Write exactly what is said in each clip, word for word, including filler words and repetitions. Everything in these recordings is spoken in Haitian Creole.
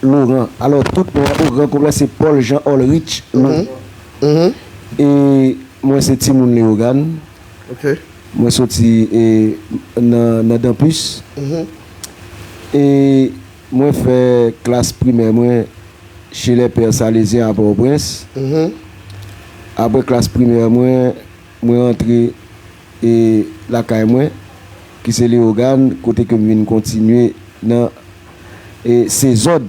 Laurent. Alò, tout non an o gran konplè se Paul Jean Ulrich Laurent. E mwen se timoun Leyogàn. Ok. Mwen soti e, nan, nan Dampus. E mwen fè klas primè mwen chez les Pères Salésiens à Port-au-Prince. Apre klas primè mwen, mwen rantre e lakay mwen, ki se Leyogàn, kote ke m vin kontinye nan e Sezòd.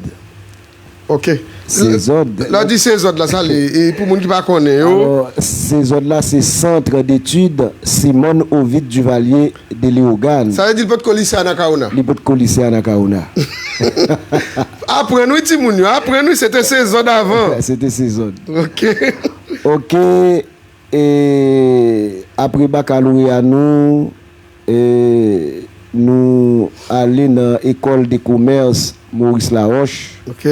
Ok. Sezòd. Lè w di Sezòd la, sa li, e pou moun ki pa konnen yo. Alò, Sezòd la, se Centre d'études Simone Ovide Duvalier de Leyogàn. Sa vle di l potko lise Anacaona. Li potko lise Anacaona. Aprann wi timoun yo, aprann wi, se te Sezòd avan. Se te Sezòd. Ok. Ok. E apre bakaloreya nou, e nou ale nan École de Commerce Maurice Laroche. Ok.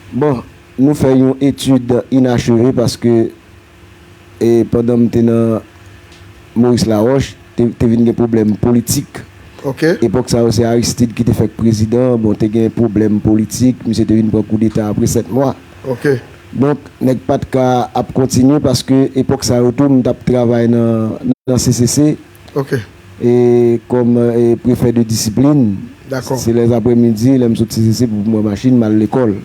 Bon, nou fè yon etid inacheve paske e pandan m te nan Maurice Laroche, te, te vin gen pwoblèm politik. Ok. Epòk sa yo se Aristide ki te fèk prezidan, bon, te gen pwoblèm politik, misye te vin pran koudeta apre sèt mwa. Ok. Donk, nèg pa t ka ap kontinye paske epòk sa yo tou, m t ap travay nan, nan C C C Ok. e kòm e, prefè de disiplin. Dakò. Se lèzaprèmidi, lè m sot C C C pou m pran machin, m al lekòl.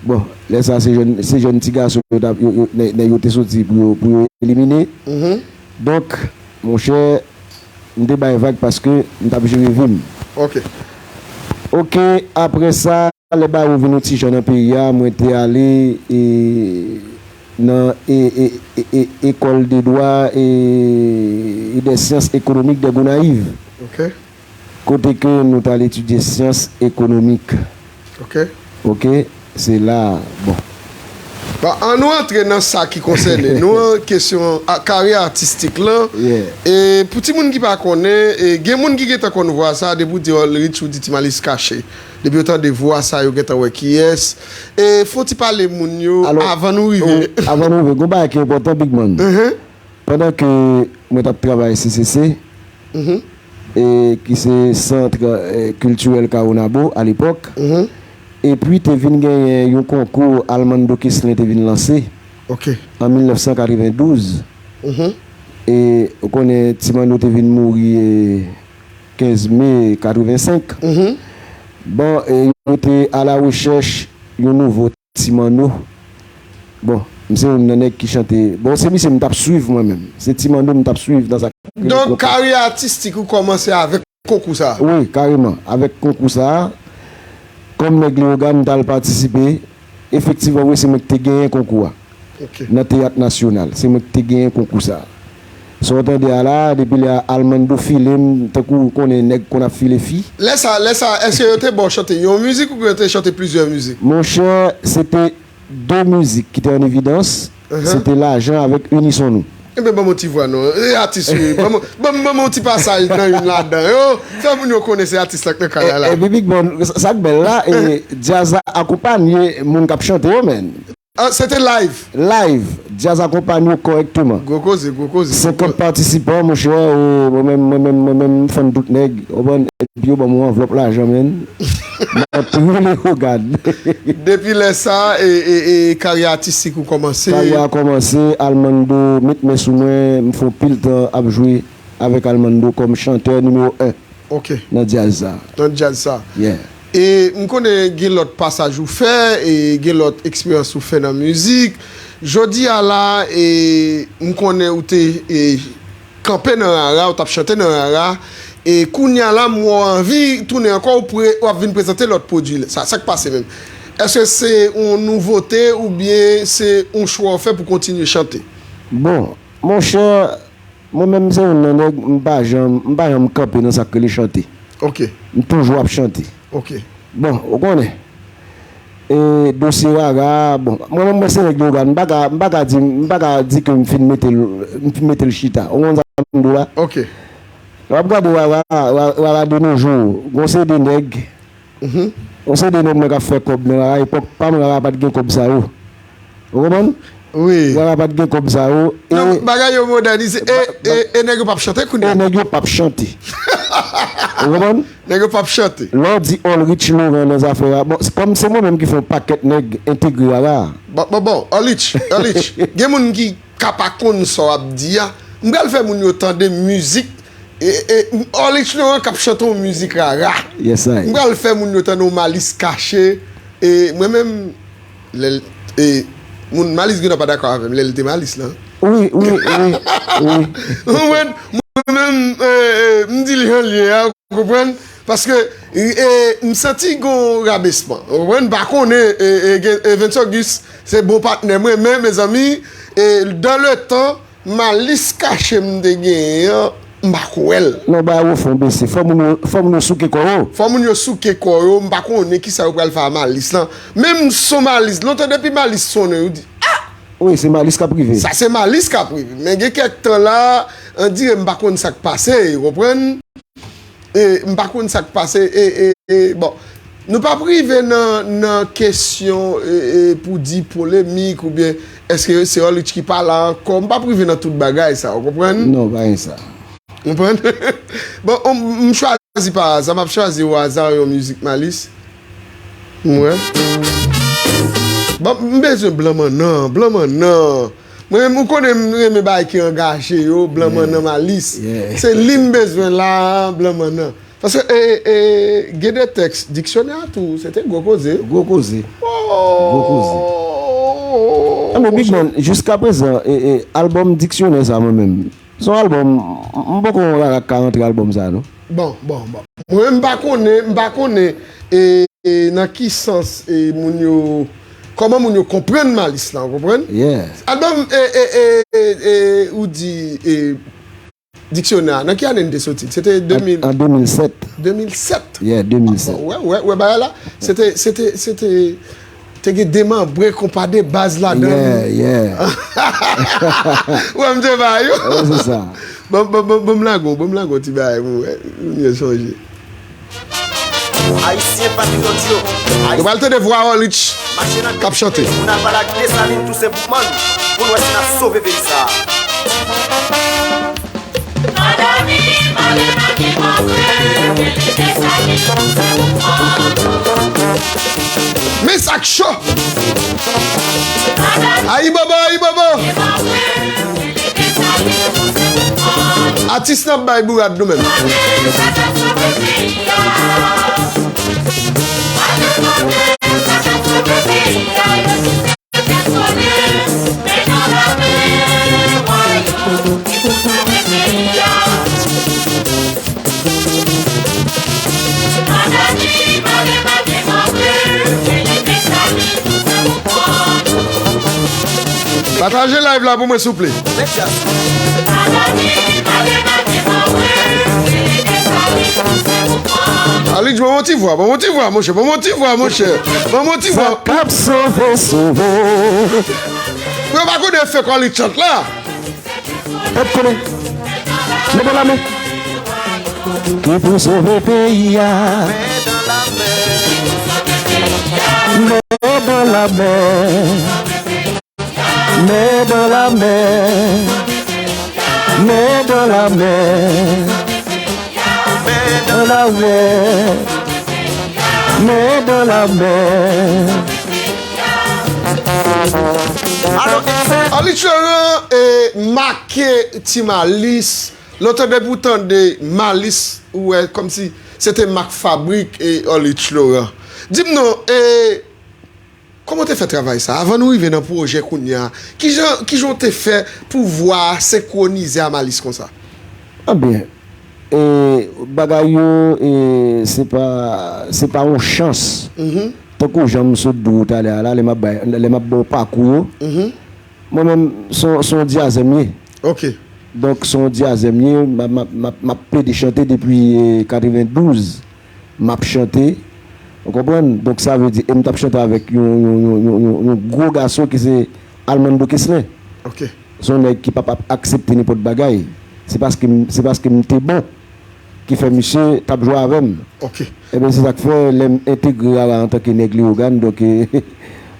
Bon, lè sa se jèn, se jèn ti gason yo t ap, yo, yo, nèg nèg yo te soti pou yo, pou yo elimine. Donk, monchè, m te bay vag paske m t ap jere vi m. Ok. Ok, apre sa, lè bagay yo vin yon ti jan nan peyi a, mwen te ale e, nan e, e, e, e, École de Droit et, et des Sciences Économiques de Gonayiv. Ok. Kote ke nou t al etidye syans ekonomik. Ok. Ok, se la, bon. Bon, an nou antre nan sa ki konsène nou an, kesyon a, karyè atistik lan. Yeah. E pou timoun ki pa konnen, e gen moun ki gentan konn vwa sa, depi w di Ulrich ou di Ti Malis Kache. Depi yo tande vwa sa, yo gentan wè kiyès. E fò w ti pale moun yo Alò, avan nou rive. Avan nou rive, gon bagay ki enpòtan, Big Man. Pandan ke mwen t ap travay C C C, e ki se Centre e, Culturel Caonabo alepòk, epi te vin genyen yon konkou Almando Keslen te vin lanse Ok. an mil nèf san katrevendouz. E ou konnen Ti Manno te vin mouri e, kenz me katrevensenk. Bon, e yo te a la rechèch yon nouvo Ti Manno. Bon, m se youn nan nèg ki chante. Bon, se misye m t ap swiv mwen menm. Se Ti Manno m t ap swiv nan sa k rele Donk, konpa. Karyè atistik ou kòmanse avèk konkou sa a? Wi, kareman. Avèk konkou sa a, kòm nèg Leyogàn, m t al patisipe. Efektivman, wi, se mwen ki te genyen konkou a. Ok. Nan Teyat Nasyonal. Se mwen ki te genyen konkou sa a. Sa w tande a la, depi lè a Almando file m, tankou w konnen nèg konn ap file fi. Lè sa, lè sa, èske yo te ba w chante yon mizik oubyen yo te chante plizyè mizik? Monchè, se te de mizik ki te an evidans. Se te Lajan avèk Unison Nou. Ebyen, ban m yon ti vwa non. E atis wi. Ban m, ban m, ban m yon ti pasaj nan youn ladan yo. Fè moun yo konnen se atis la k nan kay la. E, epi Big Man, sa, sa k bèl la, e, djaz la akonpanye moun k ap chante yo, menn. Ah, se te live. Live, djaz akonpanye yo kòrèkteman. Gwo koze, gwo koze. Senkant patisipan, monchè, e, mwen menm, mwen menm, mwen menm, m fann tout nèg, w konprann? Epi yo ban m yon anvlòp lajan, menn. M ap tou Leyogàn. Depi lè sa, e, e, e karyè atistik ou kòmanse? Karyè a kòmanse, Almando met men sou mwen, m fè yon pil tan ap jwe avèk Almando kòm chantè nimewo en Ok. nan djaz sa. Nan djaz sa. Yeah. E m konnen gen lòt pasaj ou fè, e gen lòt eksperyans ou fè nan mizik. Jodi a la, e m konnen ou te e, kanpe nan rara, ou t ap chante nan rara. E kounye a la, m wè w anvi tounen ankò, ou pre, w ap vin prezante lòt pwodui. Sa, sa k pase menm? Èske se yon nouvote oubyen se yon chwa w fè pou kontinye chante? Bon, monchè, mwen menm se youn nan nèg, m pa janm, m pa janm kanpe nan sa k rele chante. Ok, M toujou ap chante. ok. Bon, ou konnen. E dosye rara, bon, mwen menm mwen se nèg Leyogàn, m pa ka, m pa ka di, m pa ka di ke m fin mete l, m fin mete l chita. Ou konn sa m di w la? Ok. Lè w ap gade rara, rara, rara de nos jours, gon seri de nèg, gon seri de nèg mwen k ap fè kòb nan rara, epòk pa m rara pa t gen kòb sa yo. Ou konprann? Wi. Rara pa t gen kòb sa yo. E, Non, bagay yo modènize. E, e, e nèg yo p ap chante kounye e a. Nèg yo p ap chante. Ou konprann? Nèg yo p ap chante. Lè w di Olrich Laurent nan zafè a, bon, kòm se mwen menm ki fè yon pakèt nèg entegre Rara. Bon, bon, bon, Olrich, Olrich, gen moun ki ka pa konn sa w ap di a. M pral fè moun yo tande mizik. E, e, Olrich Laurent k ap chante yon mizik Rara. Yes, I. M pral fè moun yo tande yon Malis Kache. E mwen menm, lè l, e, moun Malis gen dwa pa dakò avè m, lè l te Malis la. Wi, wi, wi, wi. Ou konprann? Mwen menm, e, e, m di l jan l ye a, ou konprann? Paske, e, e, m santi gon rabesman. Ou konprann? M pa konnen, e, e, gen, e, Evens Auguste, se bon patnè mwen, men, mezanmi, e, dans le temps, Malis Kache m te genyen an, m pa ko wè l. Non, bagay yo fon bese. Fò moun yo, fò moun yo souke kò yo. Fò moun yo souke kò yo, m pa konnen kisa yo pral fè a Malis lan. Menm son Malis, lontan depi Malis sonnen, yo di, ah! Wi, se Malis k ap rive. Sa se Malis k ap rive. Men gen kèk tan la, on dirè m pa konn sa k pase, ou konprann? E, m pa konn sa k pase, e, e, e, bon. Nou p ap rive nan, nan kesyon, e, e, pou di polemik oubyen èske se Olrich ki pa la ankò. M p ap rive nan tout bagay sa, ou konprann? Non, pa gen sa. Ou konprann? Bon, m, m chwazi pa aza, m ap chwazi o aza yon mizik Malis. Mwen. Bon, m bezwen blan mannan, blan mannan. Mwen menm, ou konnen m renmen bagay ki angaje yo, blan mannan Malis. Yeah. Se li m bezwen la a, blan mannan. Paske, e, e, gen de tèks, diksyonè a tou, se te gwo koze. Gwo koze. Oh! Gwo koze. Ah, men Big Man, jiska prezan, e, e, albòm diksyonè sa mwen menm, se yon albòm, m, m poko wè Rara ka rantre albòm sa non. Bon, bon, bon. Mwen, m pa konnen, m pa konnen, e, e, nan ki sans, e, moun yo, kòman moun yo konprann Malis lan, ou konprann? Yeah. Albòm, e, e, e, e, e, ou di, e, diksyonè a, nan ki ane n te soti l? Se te de mil. An, an de mil sèt. De mil sèt? Yeah, de mil sèt. Ah, bon, wè, wè, wè, bagay la. Se te, se te, se te, te gen demanbre konpa de baz ladan l. Yeah, yeah. Wè, m te ba yo. Wè, se sa. Bon, bon, bon, bon, m lagon, bon, m lagon ti bagay pou wè. M byen sonje. Ayisyen patriyòt yo. Nou pral tande vwa Olrich k ap chante. Pou n al pale ak Desalin tou senpman, pou n wè si n ap sove peyi sa a. Men sa k cho. Ayibobo, ayibobo. Atis n ap bay bourad nou menm. Pataje live la pou mwen, souple. Alidj, ban m yon ti vwa, ban m yon ti vwa, monchè, ban m yon ti vwa, monchè. Ban m yon ti vwa. Sa k ap sove, sove. Mwen pa konnen fè kò li chant la. Pèp konnen. Leve lamen. Ki pou sove peyi a. Men dan la mè. Men dan la mè. Men dan la mè. Men dan la mè. Men dan la mè. Alò, Alix Laurent, e, make Ti Malis. Lè w tande pou tande Malis, ou wè kòmsi se te mak fabrik, e, Alix Laurent. Di m non, e, kòman w te fè travay sa? Avan nou rive nan pwojè kounye a, kijan, kijan w te fè pou vwa a senkwonize a Malis konsa? Ebyen, e, bagay yo, e, se pa, se pa yon chans. Mhm. Tankou jan m sot di w talè a la, lè m ap bay, lè m ap ba w pakou yo, mhm, mwen menm, se yon, se yon dyazè m ye. Ok. Donk, se yon dyazè m ye, m ap, m ap, m ap, m ap plede chante depi, e, katrevendouz. M ap chante, ou konprann? Donk, sa vle di, e m t ap chante avèk yon, yon, yon, yon, yon, yon gwo gason ki se Almando Keslen. Ok. Se yon nèg ki p ap, ap aksepte nenpòt bagay. Se paske m, se paske m te bon ki fè misye t ap jwe avè m. Ok. Ebyen, se sa k fè, lè m entegre Rara antanke nèg Leyogàn, donk, e,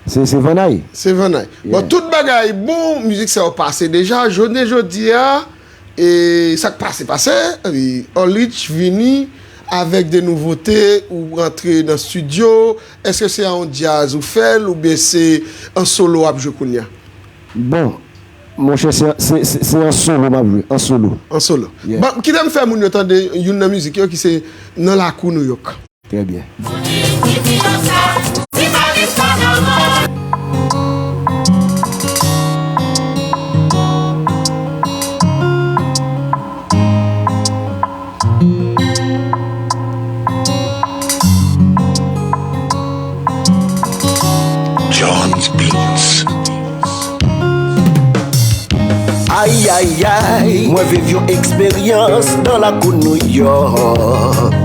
se, se vannay. Se vannay. Yeah. Bon, tout bagay bon, mizik sa yo pase deja. Jounen jodi a, E sa k pase, pase, e, Orlich vini avèk de nouvote, ou rantre nan estidyo, èske se yon djaz ou fè l, oubyen se an solo w ap jwe kounye a? Bon, monchè, se, se, se, se an solo m ap jwe, an solo. An solo. Yeah. Bon, kite m fè moun yo tande youn nan mizik yo ki se Nan lakou Nouyòk. Trè byen. John's Beats. Ay ay ay, mwen viv yon eksperyans nan lakou Nouyòk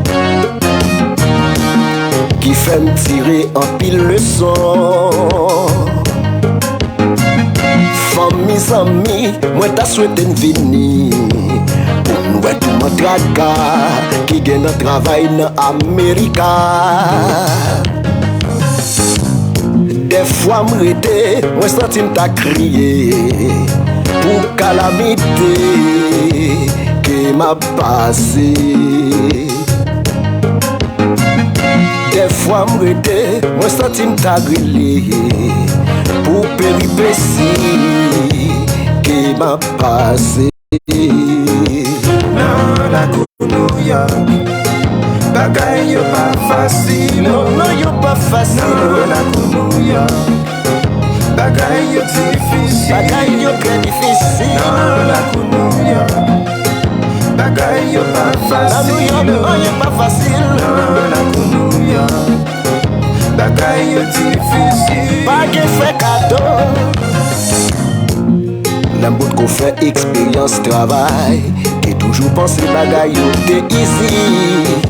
ki fè m tire anpil leson. Fanmi, zanmi, mwen ta swete n vini pou n wè touman traka ki gen nan travay nan Amerika. Dèfwa m rete, mwen santi m ta kriye pou kalamite ke m ap pase. Dèfwa m rete, mwen santi m ta rele pou peripesi ke m ap pase. Nan lakou Nouyòk, bagay yo pa fasil. Non, non, yo pa fasil. Nan lakou Nouyòk, bagay yo difisil. Bagay yo trè difisil. Nan lakou Nouyòk, bagay yo pa fasil. Nan Nouyòk, anyen pa fasil. Nan lakou Nouyòk, bagay yo difisil. Pa gen fè kado. Lè m potko fè eksperyans travay, te toujou panse bagay yo te easy.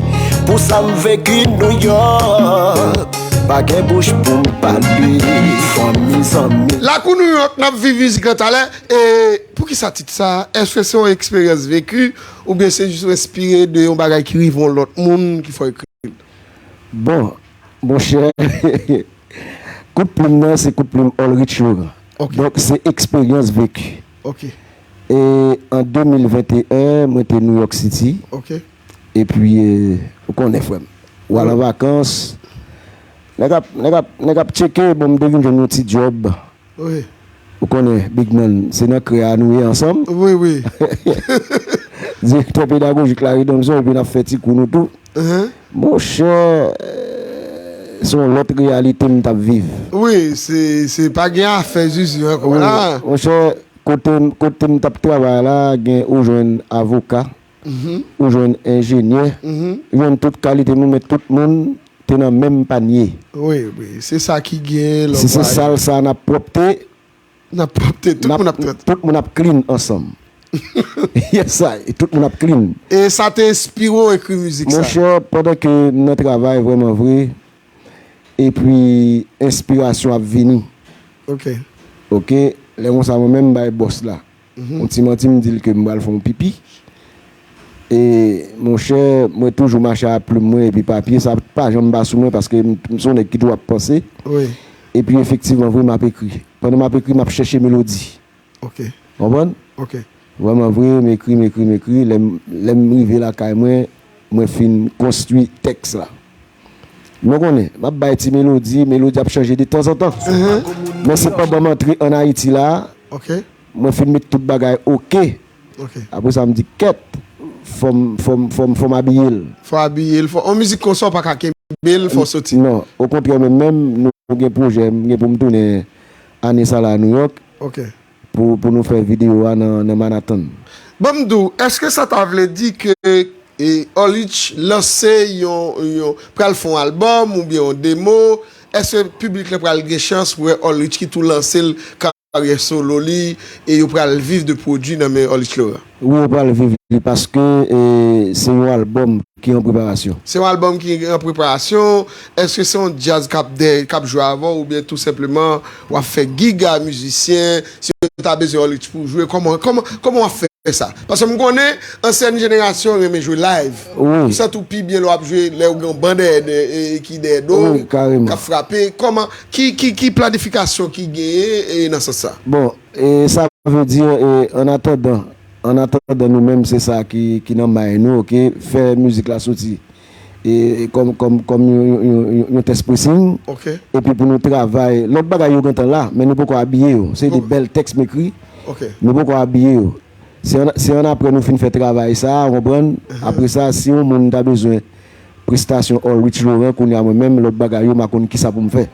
Pou sa m veki Nouyòk, pa gen bouch pou m pale. Fanmi, zanmi. Lakou Nouyòk, n ap viv mizik lan talè. E poukisa tit sa? Èske se yon eksperyans veki oubyen se jis ou enspire de yon bagay ki rive yon lòt moun ki fè w ekri l? Bon, monchè, kout plim nan se kout plim Orlich Laurent. Ok. Donk, se eksperyans veki. Ok. E an de mil venteyen, mwen te New York City. Ok. Epi, e, ou konnen, frè m. Ou al an vakans. Nèg ap, nèg ap, nèg ap tcheke, bon, m te vin jwenn yon ti djòb. Wi. Ou konnen, Big Man, se nan krè a nou ye ansanm. Wi, wi. Direktè pedagojik la Redanmson, epi n ap fè ti kou nou tou. Mhm. Monchè, se yon lòt reyalite m t ap viv. Wi, se, se pa gen afè zuzu ankò la. Monchè, kote, kote m t ap travay la, gen ou jwenn avoka, Mhm. ou jwenn enjenyè, Mhm. jwenn tout kalite moun, men tout moun te nan menm panye. Wi, wi. Se sa ki gen lè Si se sal sa n ap pwòpte, n ap pwòpte, tout n ap- moun ap trèt. Tout moun ap clean ansanm. Yes, I. Tout moun ap clean. E sa te enspire w ekri mizik sa? Monchè, pandan ke m nan travay vrèman vre, epi enspirasyon ap vini. Ok. Ok, lè konsa mwen menm m bay bòs la. Yon ti manti m di l ke m pral fè yon pipi. E monchè, mwen toujou mache ak plim mwen epi papye, sa pa janm pa sou mwen paske m, m se yon nèg ki toujou ap panse. Wi. Epi efektivman vre m ap ekri. Pandan m ap ekri, m ap chèche melodi. Ok. Konprann? Ok. Vrèman vre, m ekri, m ekri, m ekri. Lè m, lè m rive lakay mwen, mwen fin konstwi tèks la. Nou konnen, m ap bay ti melodi, melodi ap chanje de tanzantan. Men se pandan m antre ann Ayiti la, Ok. mwen fin met tout bagay oke. Ok. Apre sa, m di, kèt, fò m, fò m, fò m, fò m abiye l. Fò abiye l, fò, yon mizik konsa w pa ka kenbe l, fò soti. Non, okontrè, men menm nou gen pwojè, m gen pou m tounen ane sa la a New York Ok. pou, pou nou fè videyo a nan, nan Manhattan. Ban m di w, èske sa ta vle di ke e, Orlich lanse yon, yon, pral fè yon albòm oubyen yon demo? Èske piblik la pral gen chans pou wè Orlich ki tou lanse l karyè solo li e yo pral viv de pwodui nan men Orlich Laurent? Wi, yo pral viv li paske e, se yon albòm ki an preparasyon. Se yon albòm ki an preparasyon. Èske se yon djaz k ap dèyè, k ap jwe avè w oubyen tou senpleman w ap fè gig a mizisyen, si yo ta bezwen Orlich pou jwe, kòman, kòman, kòman w ap fè sa? Paske m konnen ansyen jenerasyon renmen jwe live. Wi. Ou santi w pi byen lè w ap jwe, lè w gen yon ban dèyè, dèyè, e, ki dèyè do w, Wi, kareman. K ap frape. Kòman, ki, ki, ki planifikasyon ki genyen e, nan sans sa? Bon, e, sa vle di, e, an atandan, an atandan nou menm, se sa ki, ki nan may nou, oke, fè mizik la soti e, kòm, kòm, kòm yon, yon, yon, yon tèst presing. Epi pou nou travay, lòt bagay yo gentan la, men nou poko abiye yo. Se de bèl tèks m ekri, nou poko abiye yo. Se an, se an apre nou fin fè travay sa, ou konprann? Apre sa, si yon moun ta bezwen prestasyon All Rich Laurent, kounye a mwen menm, lòt bagay yo, m pa konn kisa pou m fè.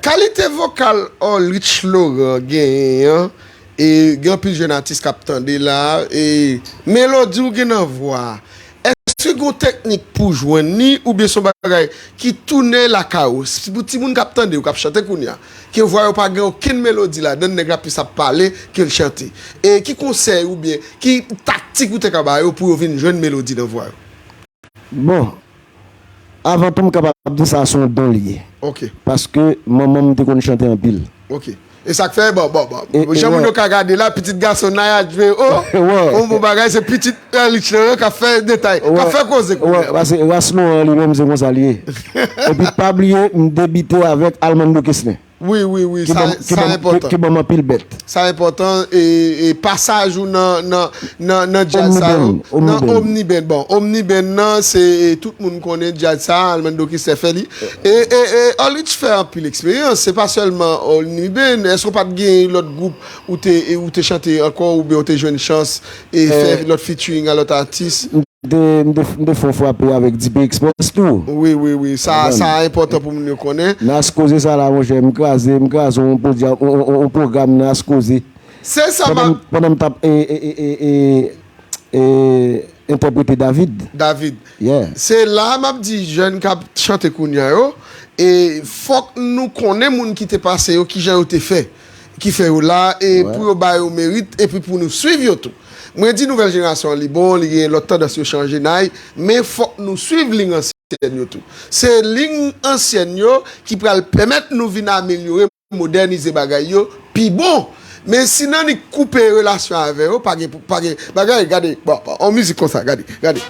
Kalite vokal All Rich Laurent genyen an, e gen anpil jèn atis k ap tande la, e melodi w gen nan vwa a, èske gen yon teknik pou w jwenn li, oubyen se yon bagay ki tounen lakay ou? Si pou timoun k ap tande w, k ap chante kounye a, ke vwa yo pa gen okenn melodi ladan l, nèg la plis ap pale ke l chante. E ki konsèy oubyen ki taktik ou te ka ba yo pou yo vin jwenn melodi nan vwa yo? Bon, avan tou, m kapab di sa se yon don li ye. Paske manman m te konn chante anpil. E sa k fè, bon, bon, bon, jan moun yo ka gade la, pitit gason Naya Djwe, o, yon bon bagay, se pitit Alex Laurent k ap fè detay, k ap fè koze kounye a. Paske ras nou an li menm, se konsa li ye. Epi pa bliye, m debite avèk Almando Kesner. Wi, wi, wi, sa, sa enpòtan. Ki ban m anpil bèt. Sa enpòtan, e, e pasaj ou nan, nan, nan, nan djaz sa yo, nan Omni Band. Bon, Omni Band nan, se, e, tout moun konnen djaz sa, Almando Kesner fè li. E, e, e, All Rich fè anpil eksperyans, se pa sèlman Omni Band. Èske w pa t gen lòt gwoup ou te, e, ou te chante ankò, oubyen ou te jwenn chans, e, fè lòt featuring a lòt atis? M te, m te, m te fè yon frape avèk D P Express tou. Wi, wi, wi. Sa, sa enpòtan pou moun yo konnen. Nas koze sa la, monchè. M kraze, m kraze yon pwodya-, yon, yon, yon pwogram Nas koze. Se sa m ap. Pandan m, pandan m t ap, e, e, entèprete David. David. Yeah. Se la m ap di jèn k ap chante kounye a yo, e fòk nou konnen moun ki te pase yo, kijan yo te fè, ki fè yo la, e pou yo ba yo merit, epi pou nou swiv yo tou. Mwen di nouvèl jenerasyon an, li bon, li gen lòt tandans, yo chanje nay, men fòk nou swiv liy ansyèn yo tou. Se liy ansyèn yo ki pral pèmèt nou vin amelyore, modènize bagay yo pi bon. Men si Nanny koupe relasyon avè yo, pa gen, pa gen bagay, gade, bon, bon, on mizik konsa, gade, gade.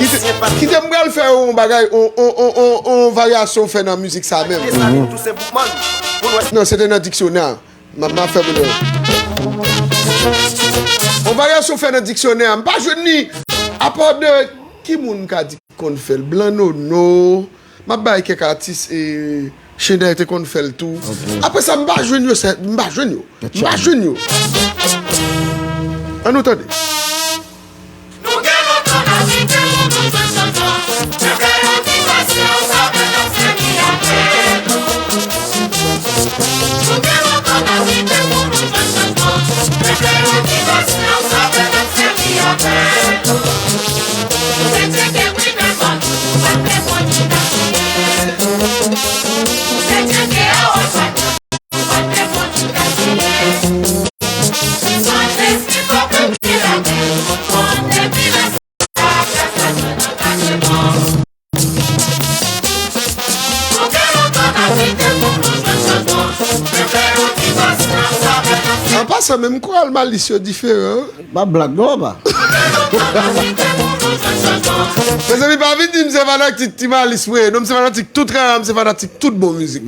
Kite, kite m pral fè yon bagay, on, on, on, on, on varyasyon fè nan mizik sa menm. Non, se te nan diksyonè. M ap, m ap fè pou nou. On varyasyon fè nan diksyonè a, m pa jwenn li. Apa de ki moun ka di konn fè l? Blan Nono. M ap bay kèk atis, e, Chenèy te konn fè l tou. Apre sa, m pa jwenn yo, sè, m pa jwenn yo. M pa jwenn yo. Ann nou tande. Nou gen lontan n ap lite pou nou jwenn chanjman. Mete yon ti pasyans avè nou, sèvi avè nou. Nou gen lontan n ap lite pou nou jwenn chanjman. Mete yon ti pasyans avè nou, sèvi avè nou. Se tcheke prive pa nou, nou pa t bezwen ni gaspiye. Se tcheke awa pa nou. An pasan, menm koral Malis yo diferan. Pa blag non, papa. Mezanmi, pa vin di m se fanatik Ti Malis mwen ye. Non, m se fanatik tout rara, m se fanatik tout bon mizik.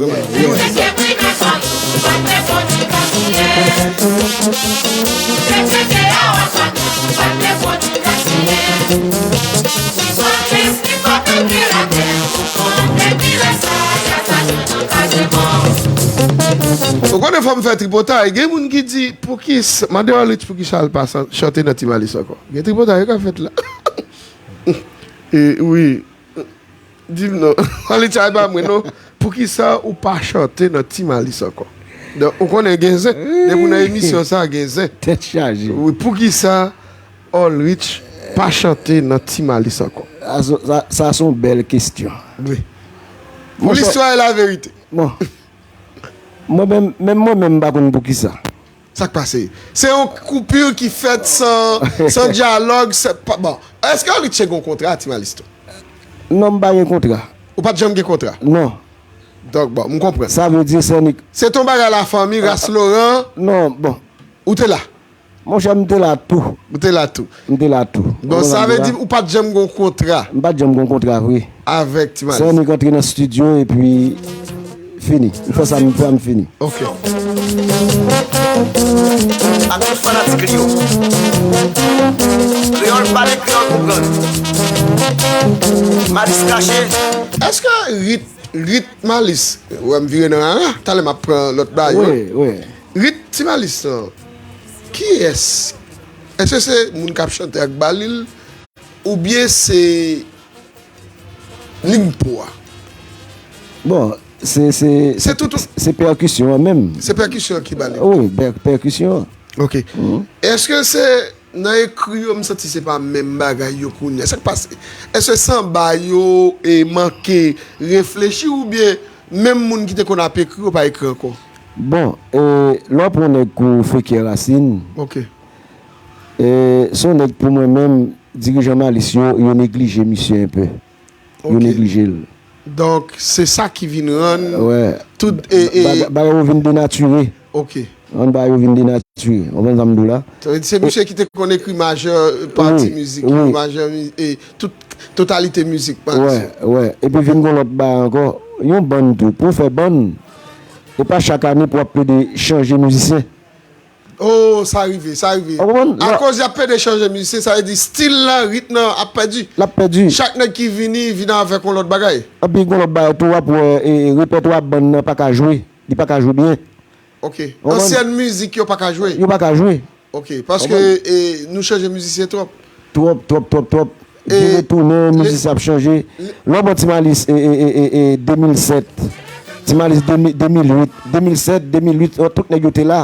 Ou konnen fò m fè tripotay. Gen moun ki di, poukisa, mande All Rich poukisa l pa chan-, chante nan Ti Malis ankò. Gen tripotay yo ka fèt la. E, wi. Di m non. All Rich, a, e pa mwen non. Poukisa ou pa chante nan Ti Malis ankò? Donk, ou konnen gen zen. Depi w nan emisyon sa, gen zen. Tèt chaje. Wi, poukisa All Rich pa chante nan Ti Malis ankò? Sa, sa, sa se yon bèl kesyon. Wi. Pou listwa e laverite. Bon. Mwen menm, menm mwen menm, m pa konn poukisa. Sa k pase? Se yon koupi ki fèt san, san dyalòg, san, pa, bon. Èske All Rich te gen yon kontra, Ti Malis tou? Non, m pa gen kontra. Ou pa t janm gen kontra? Non. Donk, bon, m konprann. Sa vle di, se nik. Se t yon bagay lafanmi, ras Laurent. Non, bon. Ou te la? Monchè, m te la tou. Ou te la tou. M te la tou. Bon, sa vle di ou pa t janm gen yon kontra. M pa t janm gen yon kontra vre. Avèk Ti Malis. Se nik antre nan estidyo epi fini. M fè sa m fè, m fini. Ok. Ak tout fanatik li yo. Kreyòl pale, kreyòl konprann. Malis kache. Èske rit, rit Malis, wè m vire nan rara, talè m ap pran lòt ba yo. Wi, wi. Rit Ti Malis lan, kiyès? Èske se moun k ap chante ak ba li l? Oubyen se lig po a? Bon, se, se, se, se pèkisyon an menm. Se pèkisyon an ki ba li? Wi, pè-, pèkisyon an. Ok. Èske se nan ekri yo, m santi se pa menm bagay yo kounye a? Sa k pase? Èske sanba yo e manke reflechi oubyen menm moun ki te konn ap ekri yo pa ekri ankò? Bon, e, lè w pran nèg kou Fekè Rasin, ok, e, se yon nèg pou mwen menm, dirijan Malis yo, yo neglije misye enpe. Yo neglije l. Donk, se sa ki vin rann tout, e, e, bagay yo vin denatire. Ok. Rann bagay yo vin denatire. Ou konprann sa m di w la? Sa vle di se misye ki te konn ekri majè pati mizik yo, majè mi-, e tout, totalite mizik Malis yo. Wè, wè. Epi vin gon lòt bagay ankò. Yon bann tou. Pou w fè bann, e pa chak ane pou w ap plede chanje mizisyen. Oh, sa rive, sa rive. Ou konprann? Akoz y ap pede chanje mizisyen, sa vle di stil lan, ritm nan ap pèdi. L ap pèdi. Chak nèg ki vini, vini avèk yon lòt bagay. Epi gon lòt bagay tou, w ap wè, e, repètwa bann nan pa ka jwe. Li pa ka jwe byen. Ok. Ou konprann? Ansyen mizik yo pa ka jwe. Yo pa ka jwe. Ok, paske, e, nou chanje mizisyen twòp. Twòp, twòp, twòp, twòp. Vin retounen, mizisyen ap chanje. Lè w pran Ti Malis, e, e, e, e, e, de mil sèt, Ti Malis de mil, de mil uit, de mil sèt, de mil uit, tout nèg yo te la.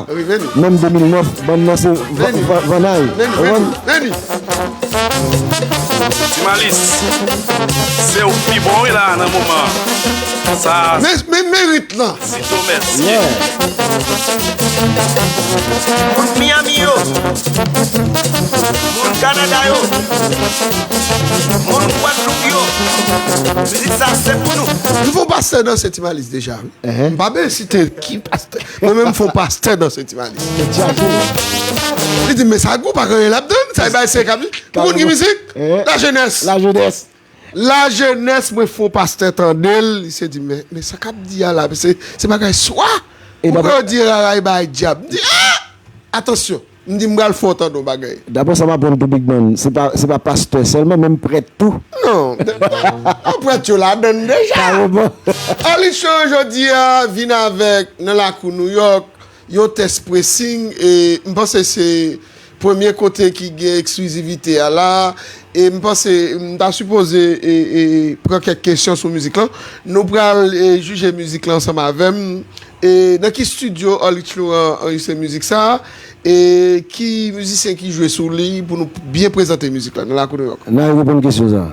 Menm de mil nèf, bann nan se va-, va-, vannay. Ou konprann? Ti Malis, se ou k pi bon wi la nan moman an. Sa. Men, men merit lan. Sito mèsi. Yeah. Moun Miami yo, moun Kanada yo, moun Gwadloup yo, mizik sa se pou nou. M fè yon pastè danse Ti Malis deja wi. M pa bezwen site ki pastè. Mwen menm m fè yon pastè danse Ti Malis. Li di, men sa gou pa gen anyen l ap tann, sa e bay se k ap di. Pou moun ki mizik, lajenès. Lajenès. Lajenès, mwen fè yon pastè tande l, li se di, men, men sa k ap di a la, se, se bagay swa. Ou kwè yo di rara e bagay dyab. M di, ah! Atansyon. M di, m pral fè w tande yon bagay. Daprè sa m aprann tou, Big Man, se pa, se pa pastè sèlman, menm prèt tou. Non. An prèt yo ladann deja. Kareman. Arlitcho jodi a vin avèk nan lakou Nouyòk, yon tès pressing, e m panse se premye kote ki gen eksklizivite a la, e m panse m ta sipoze, e, e, pran kèk kesyon sou mizik lan. Nou pral, e, jije mizik lan ansanm avè m. E nan ki estidyo Arlitcho an-, anrejistre mizik sa a? E ki mizisyen ki jwe sou li pou nou byen prezante mizik lan nan lakou Nouyòk? N a reponn kesyon sa a.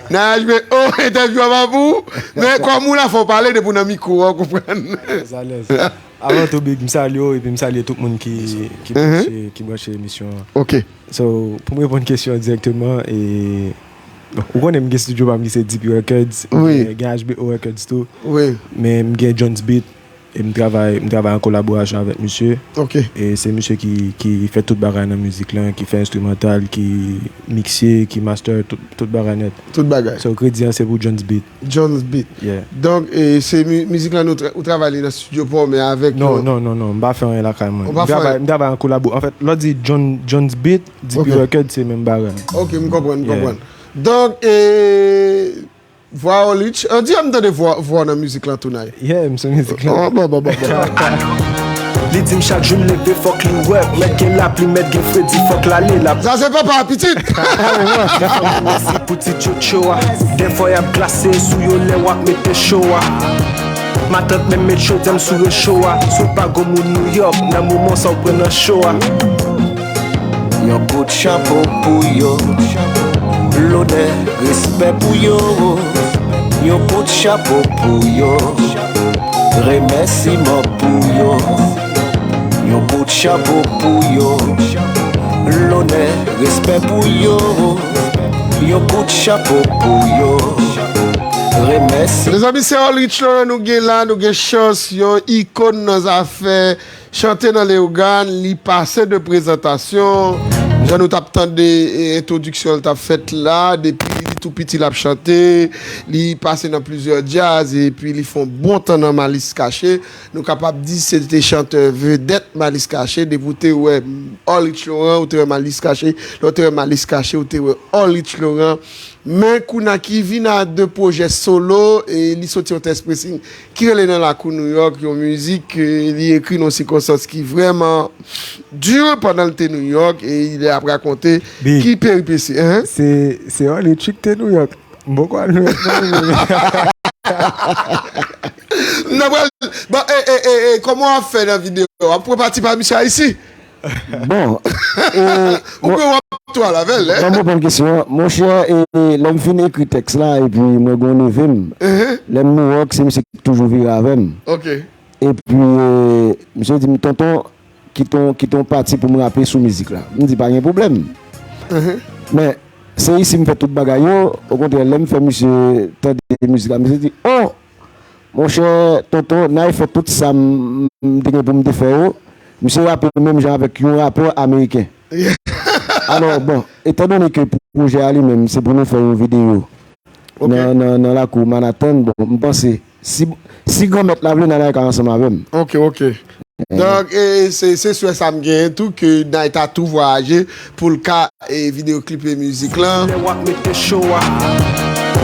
Nan H B O, entèvyou a pa pou ou, men kòm ou la fò w pale depi w nan mikwo a, w konprann. Alèz, alèz. Avan tou, Big, m salye w epi m salye tout moun ki, ki branche, ki branche emisyon an. Ok. So, pou m reponn kesyon an dirèkteman, e, bon, ou konnen m gen estidyo pa m ki se D P Records, wi, gen H B O Records tou, wi, men m gen Jones Beat, e m travay, m travay an kolaborasyon avèk misye. Ok. E se misye ki, ki fè tout bagay nan mizik lan, ki fè enstrimantal, ki mikse, ki master, tout, tout bagay nèt. Tout bagay. So, kredi an se pou Jones Beat. Jones Beat. Yeah. Donk, e, se mi-, mizik lan nou tra-, ou travay li nan estidyo pa w, men avèk yon... Non, non, non, non, m pa fè anyen lakay mwen. Ou pa fè anyen? M travay, m travay an kolabo. Anfèt, lè w di John, Jones Beat, D P Records, se menm bagay. Ok, m konprann, m konprann. Donk, e, vwa Arlitcho, on dirè m tande vwa, vwa w nan mizik lan tou, Nay. Yeah, m sou mizik lan. Oh, bon, bon, bon, bon. Li di m chak jou l leve fòk li wè, mèt gen lapli, mèt gen fredi, fòk l ale, l ap... Sa se papa a pitit. Mèsi pou ti tchotcho a. Dèfwa y ap glase sou yo lè w ap mete cho a. Matant menm met chodyè m sou recho a. Si w pa gon moun Nouyòk, nan moman sa w pran nan cho a. Yon kout chapo pou yo. Lonè, respè pou yo. Yon kout chapo pou yo. Remèsiman pou yo. Yon kout chapo pou yo. Lonè, respè pou yo. Yon kout chapo pou yo. Remèsi. Mezanmi, se Arlitcho Laurent nou gen la, nou gen chans, yon ikòn nan zafè chante nan Leyogàn, li pase de prezantasyon. Jan nou t ap tande, e, entwodiksyon l t ap fèt la, depi li tou piti l ap chante, li pase nan plizyè djaz, epi li fè yon bon tan nan Malis Kache. Nou kapab di se te chantè vedèt Malis Kache, depi w te wè Orlich Laurent, ou te wè Malis Kache, lè w te wè Malis Kache, ou te wè Orlich Laurent. Men kounye a ki vin a de pwojè solo, e li soti yon tèks pressing ki rele Nan Lakou New York, yon mizik ke li ekri nan sikonstans ki vrèman di pandan l te New York, e li ap rakonte ki peripesi, hein? Se, se Orlich ki te New York. M poko al New York non. N ap pral, bon, e, e, e, e, kòman w ap fè nan videyo? W ap pran pati pa misye a isi? Bon, e, ou pran w ap twal avè l, hein? Ban m reponn kesyon an. Monchè, e, lè m fin ekri tèks la, epi mwen gen yon neve m. Lè m New York, se misye ki toujou vire avè m. Ok. Epi, e, misye di m, tonton, kite yon, kite yon pati pou m rape sou mizik la. M di, pa gen pwoblèm. Men, se isi m fè tout bagay yo. Okontrè, lè m fè misye tande mizik la, misye di, oh! Monchè, tonton, n a fè tout sa m, m te gen pou m te fè yo. Misye rape menm jan avèk yon rapè ameriken. Alò, bon, etandone ke pwojè a li menm, se pou nou fè yon videyo nan, nan, nan lakou Manhattan, bon, m panse, si, si Granmèt la vle, n a ka ansanm avè m. Ok, ok. Donk, e, se, se swè sa m genyen tou, ke Night a tou vwayaje pou l ka, e, videyo klipe mizik lan. Lè w ap mete cho a,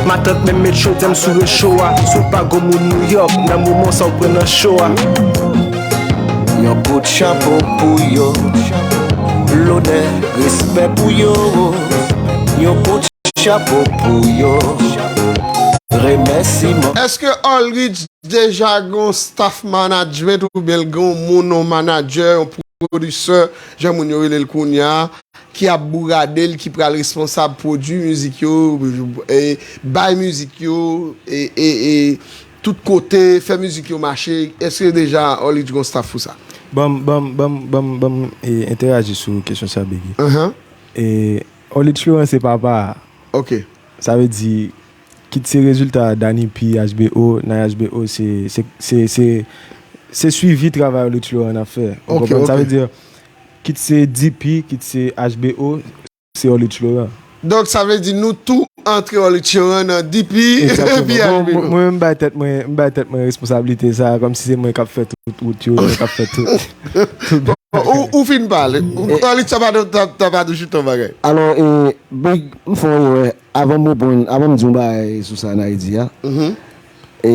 matant menm met chodyè m sou recho a. Si w pa gwo moun New York, nan moman sa w pran nan cho a. Yon kout chapo pou yo, lonè, respè pou yo. Yon kout chapo pou yo, remèsiman. Èske Orlich deja gen yon staff management oubyen l gen yon moun, yon manadjè, yon pwodisè, jan moun yo rele l kounye a, ki ap bourade l, ki pral responsab pwodui mizik yo, e, bay mizik yo, e, e, e tout kote, fè mizik yo mache? Èske deja Orlich gen yon staff pou sa? Ban m, ban m, ban m, ban m, ban m, e, entèyaji sou kesyon sa, Biggy. E, Orlich Laurent se papa a. Ok. Sa vle di, kit se rezilta Danny P, H B O, nan H B O, se, se, se, se, se swivi travay Orlich Laurent n ap fè. Ou konprann? Sa vle di, kit se D P, kit se H B O, se Orlich Laurent. Donk, sa vle di nou tou antre Orlich Laurent nan D P epi H B O. Mwen, mwen, m bay tèt mwen, m bay tèt mwen responsablite sa, kòmsi se mwen k ap fè tout wout yo, mwen k ap fè tout, tout bagay. Ou, ou fin pale. Orlich, sa pa, ta, ta pa toujou ton bagay. Alò, e, Big, m fè yon erè. Avan m reponn, avan m di yon bagay sou sa Nay di a, e,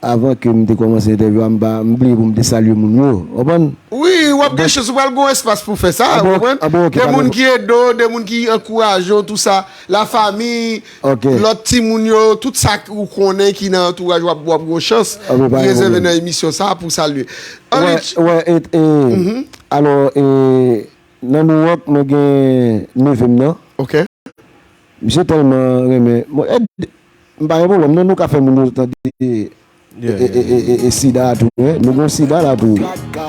avan ke m te kòmanse entèvyou a, m pa, m bliye pou m te salye moun yo, w konprann? Wi, w ap gen chans, ou pral gen yon espas pou fè sa, w konprann? De moun ki ede w, de moun ki ankouraje w, tou sa, lafanmi, lòt timoun yo, tout sa ou konnen ki nan antouraj w, w ap, w ap gen yon chans rezève nan emisyon sa pou salye. Wè, wè, e, e, alò, e, nan New York, mwen gen neve m nan. Ok. Misye tèlman renmen. Bon, e, m pa gen pwoblèm, non, nou ka fè moun yo tande, e, e, e, e, e, Sida tou, wi. Nou gen Sida la tou.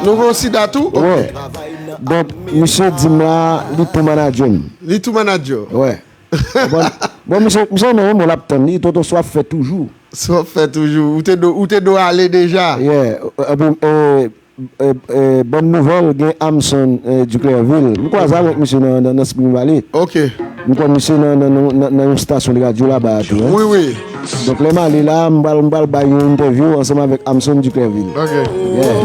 Nou gen Sida tou? Ok. Wè. Donk, misye di m la, li tou manadjè m. Li tou manadjè w? Wè. Bon, bon, misye, misye renmen mwen, l ap tann li, tonton, sa w ap fè toujou. Sa w ap fè toujou. Ou te do, ou te do ale deja. Yeah. Epi, e, e, e, bòn nouvèl, gen Amson, e, Duclairville. M kwaze avèk misye nan, nan, nan Spring Valley. Ok. M konn misye nan, nan, nan, nan, nan yon stasyon de radyo laba a tou, en. Wi, wi. Donk, lè m ale la, m pral, m pral bay yon entèvyou ansanm avèk Amson Duclairville. Ok. Yeah.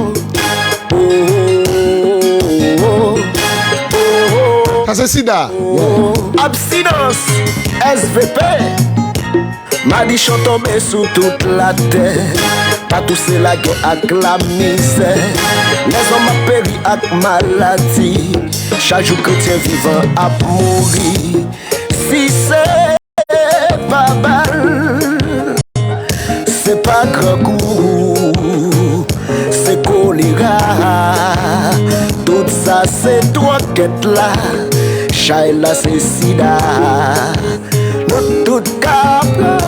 Sa se Sida. Yeah. Abstinence, S V P. Madichon tonbe sou tout latè. Pa touse lagè ak lamizè. Lèzòm ap peri ak maladi. Chak jou kretyen vivan ap mouri. Si se pa bal, se pa grangou, se kolera. Tout sa se twòkèt la. Chay la se sida. Nou tout ka pran.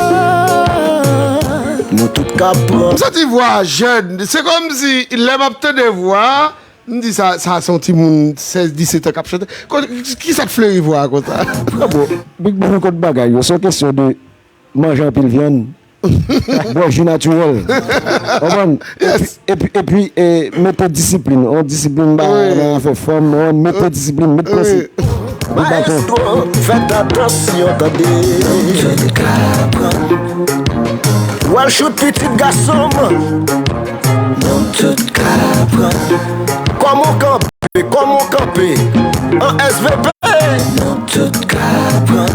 Nou tout ka pran. M santi vwa a jèn. Se kòmsi lè m ap tande vwa a, m di sa, sa se yon timoun sèz, disèt an k ap chante. Ko-, kisa k fleri vwa a konsa? Frè, bon, Big Bang, kot bagay yo, se yon kesyon de manje anpil vyann, bwè ji natirèl. Konprann? Epi, epi, epi, e, mete disiplin. On disiplin ba nan afè fanm, on mete disiplin, met prensip. Maestro, fèt atansyon, tande. Tout ka pran. W al chout pitit gason m. Nou tout ka pran. Kòman w kanpe, kòman w kanpe? An S V P. Nou tout ka pran.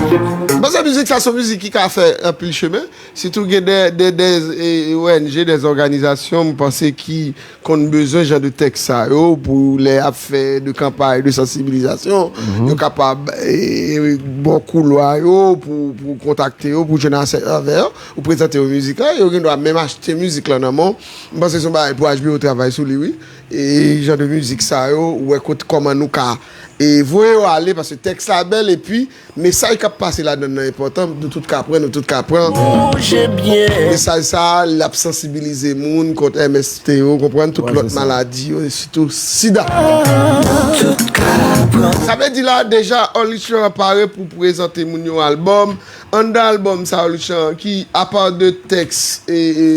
M panse mizik sa se yon mizik ki ka fè anpil chemen. Sitou gen de, de, de, e, O N G, de òganizasyon, m panse ki konn bezwen jan de tèks sa yo pou lè y ap fè de kanpay de sansibilizasyon, yo kapab, e, ba w koulwa yo pou, pou kontakte yo, pou jwenn aksè avè yo, ou prezante yo mizik la, yo gen dwa menm achte mizik lan nan men w. M panse se yon bagay pou H B O travay sou li, wi. E jan de mizik sa yo, ou wè kot kòman nou ka, e, voye yo ale, paske tèks la bèl, epi mesaj k ap pase ladan l nan enpòtan, nou tout ka pran, nou tout ka pran. Mesaj sa a, l ap sansibilize moun kont M S T yo, konprann, tout lòt maladi yo, e sitou sida. Sa vle di la, deja, Orlich Laurent pare pou prezante moun yon albòm. Anndan albòm sa, Orlich Laurent, ki, apa de tèks, e, e,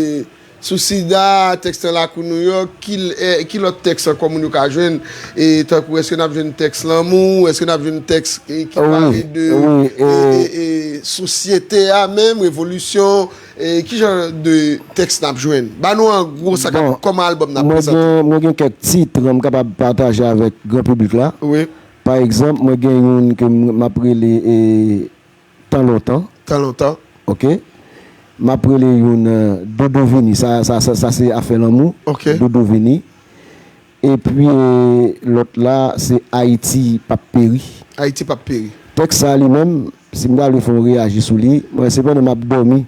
sou sida, tèks nan lakou Nouyòk, ki, eh, ki lòt tèks ankò moun yo ka jwenn? E tankou, èske n ap jwenn tèks lanmou? Èske n ap jwenn tèks, eh, ki pale de, eh, eh, eh, sosyete a menm, revolisyon? Eh, ki jan de tèks n ap jwenn? Ba nou an gwo sa k ap, kòman albòm nan ap prezante. Mwen gen, mwen gen kèk tit, m kapab pataje avèk gran piblik la. Wi. Pa egzanp, mwen gen youn ke m, m ap rele, eh, Tan lontan. Tan lontan. Ok. M ap rele youn, eh, Dodo vini. Sa, sa, sa, sa se afè lanmou. Ok. Dodo vini. Epi, eh, lòt la, se Ayiti p ap peri. Ayiti p ap peri. Tèks sa li menm, si m ta vle fè yon reyaji sou li, mwen se pandan m ap dòmi.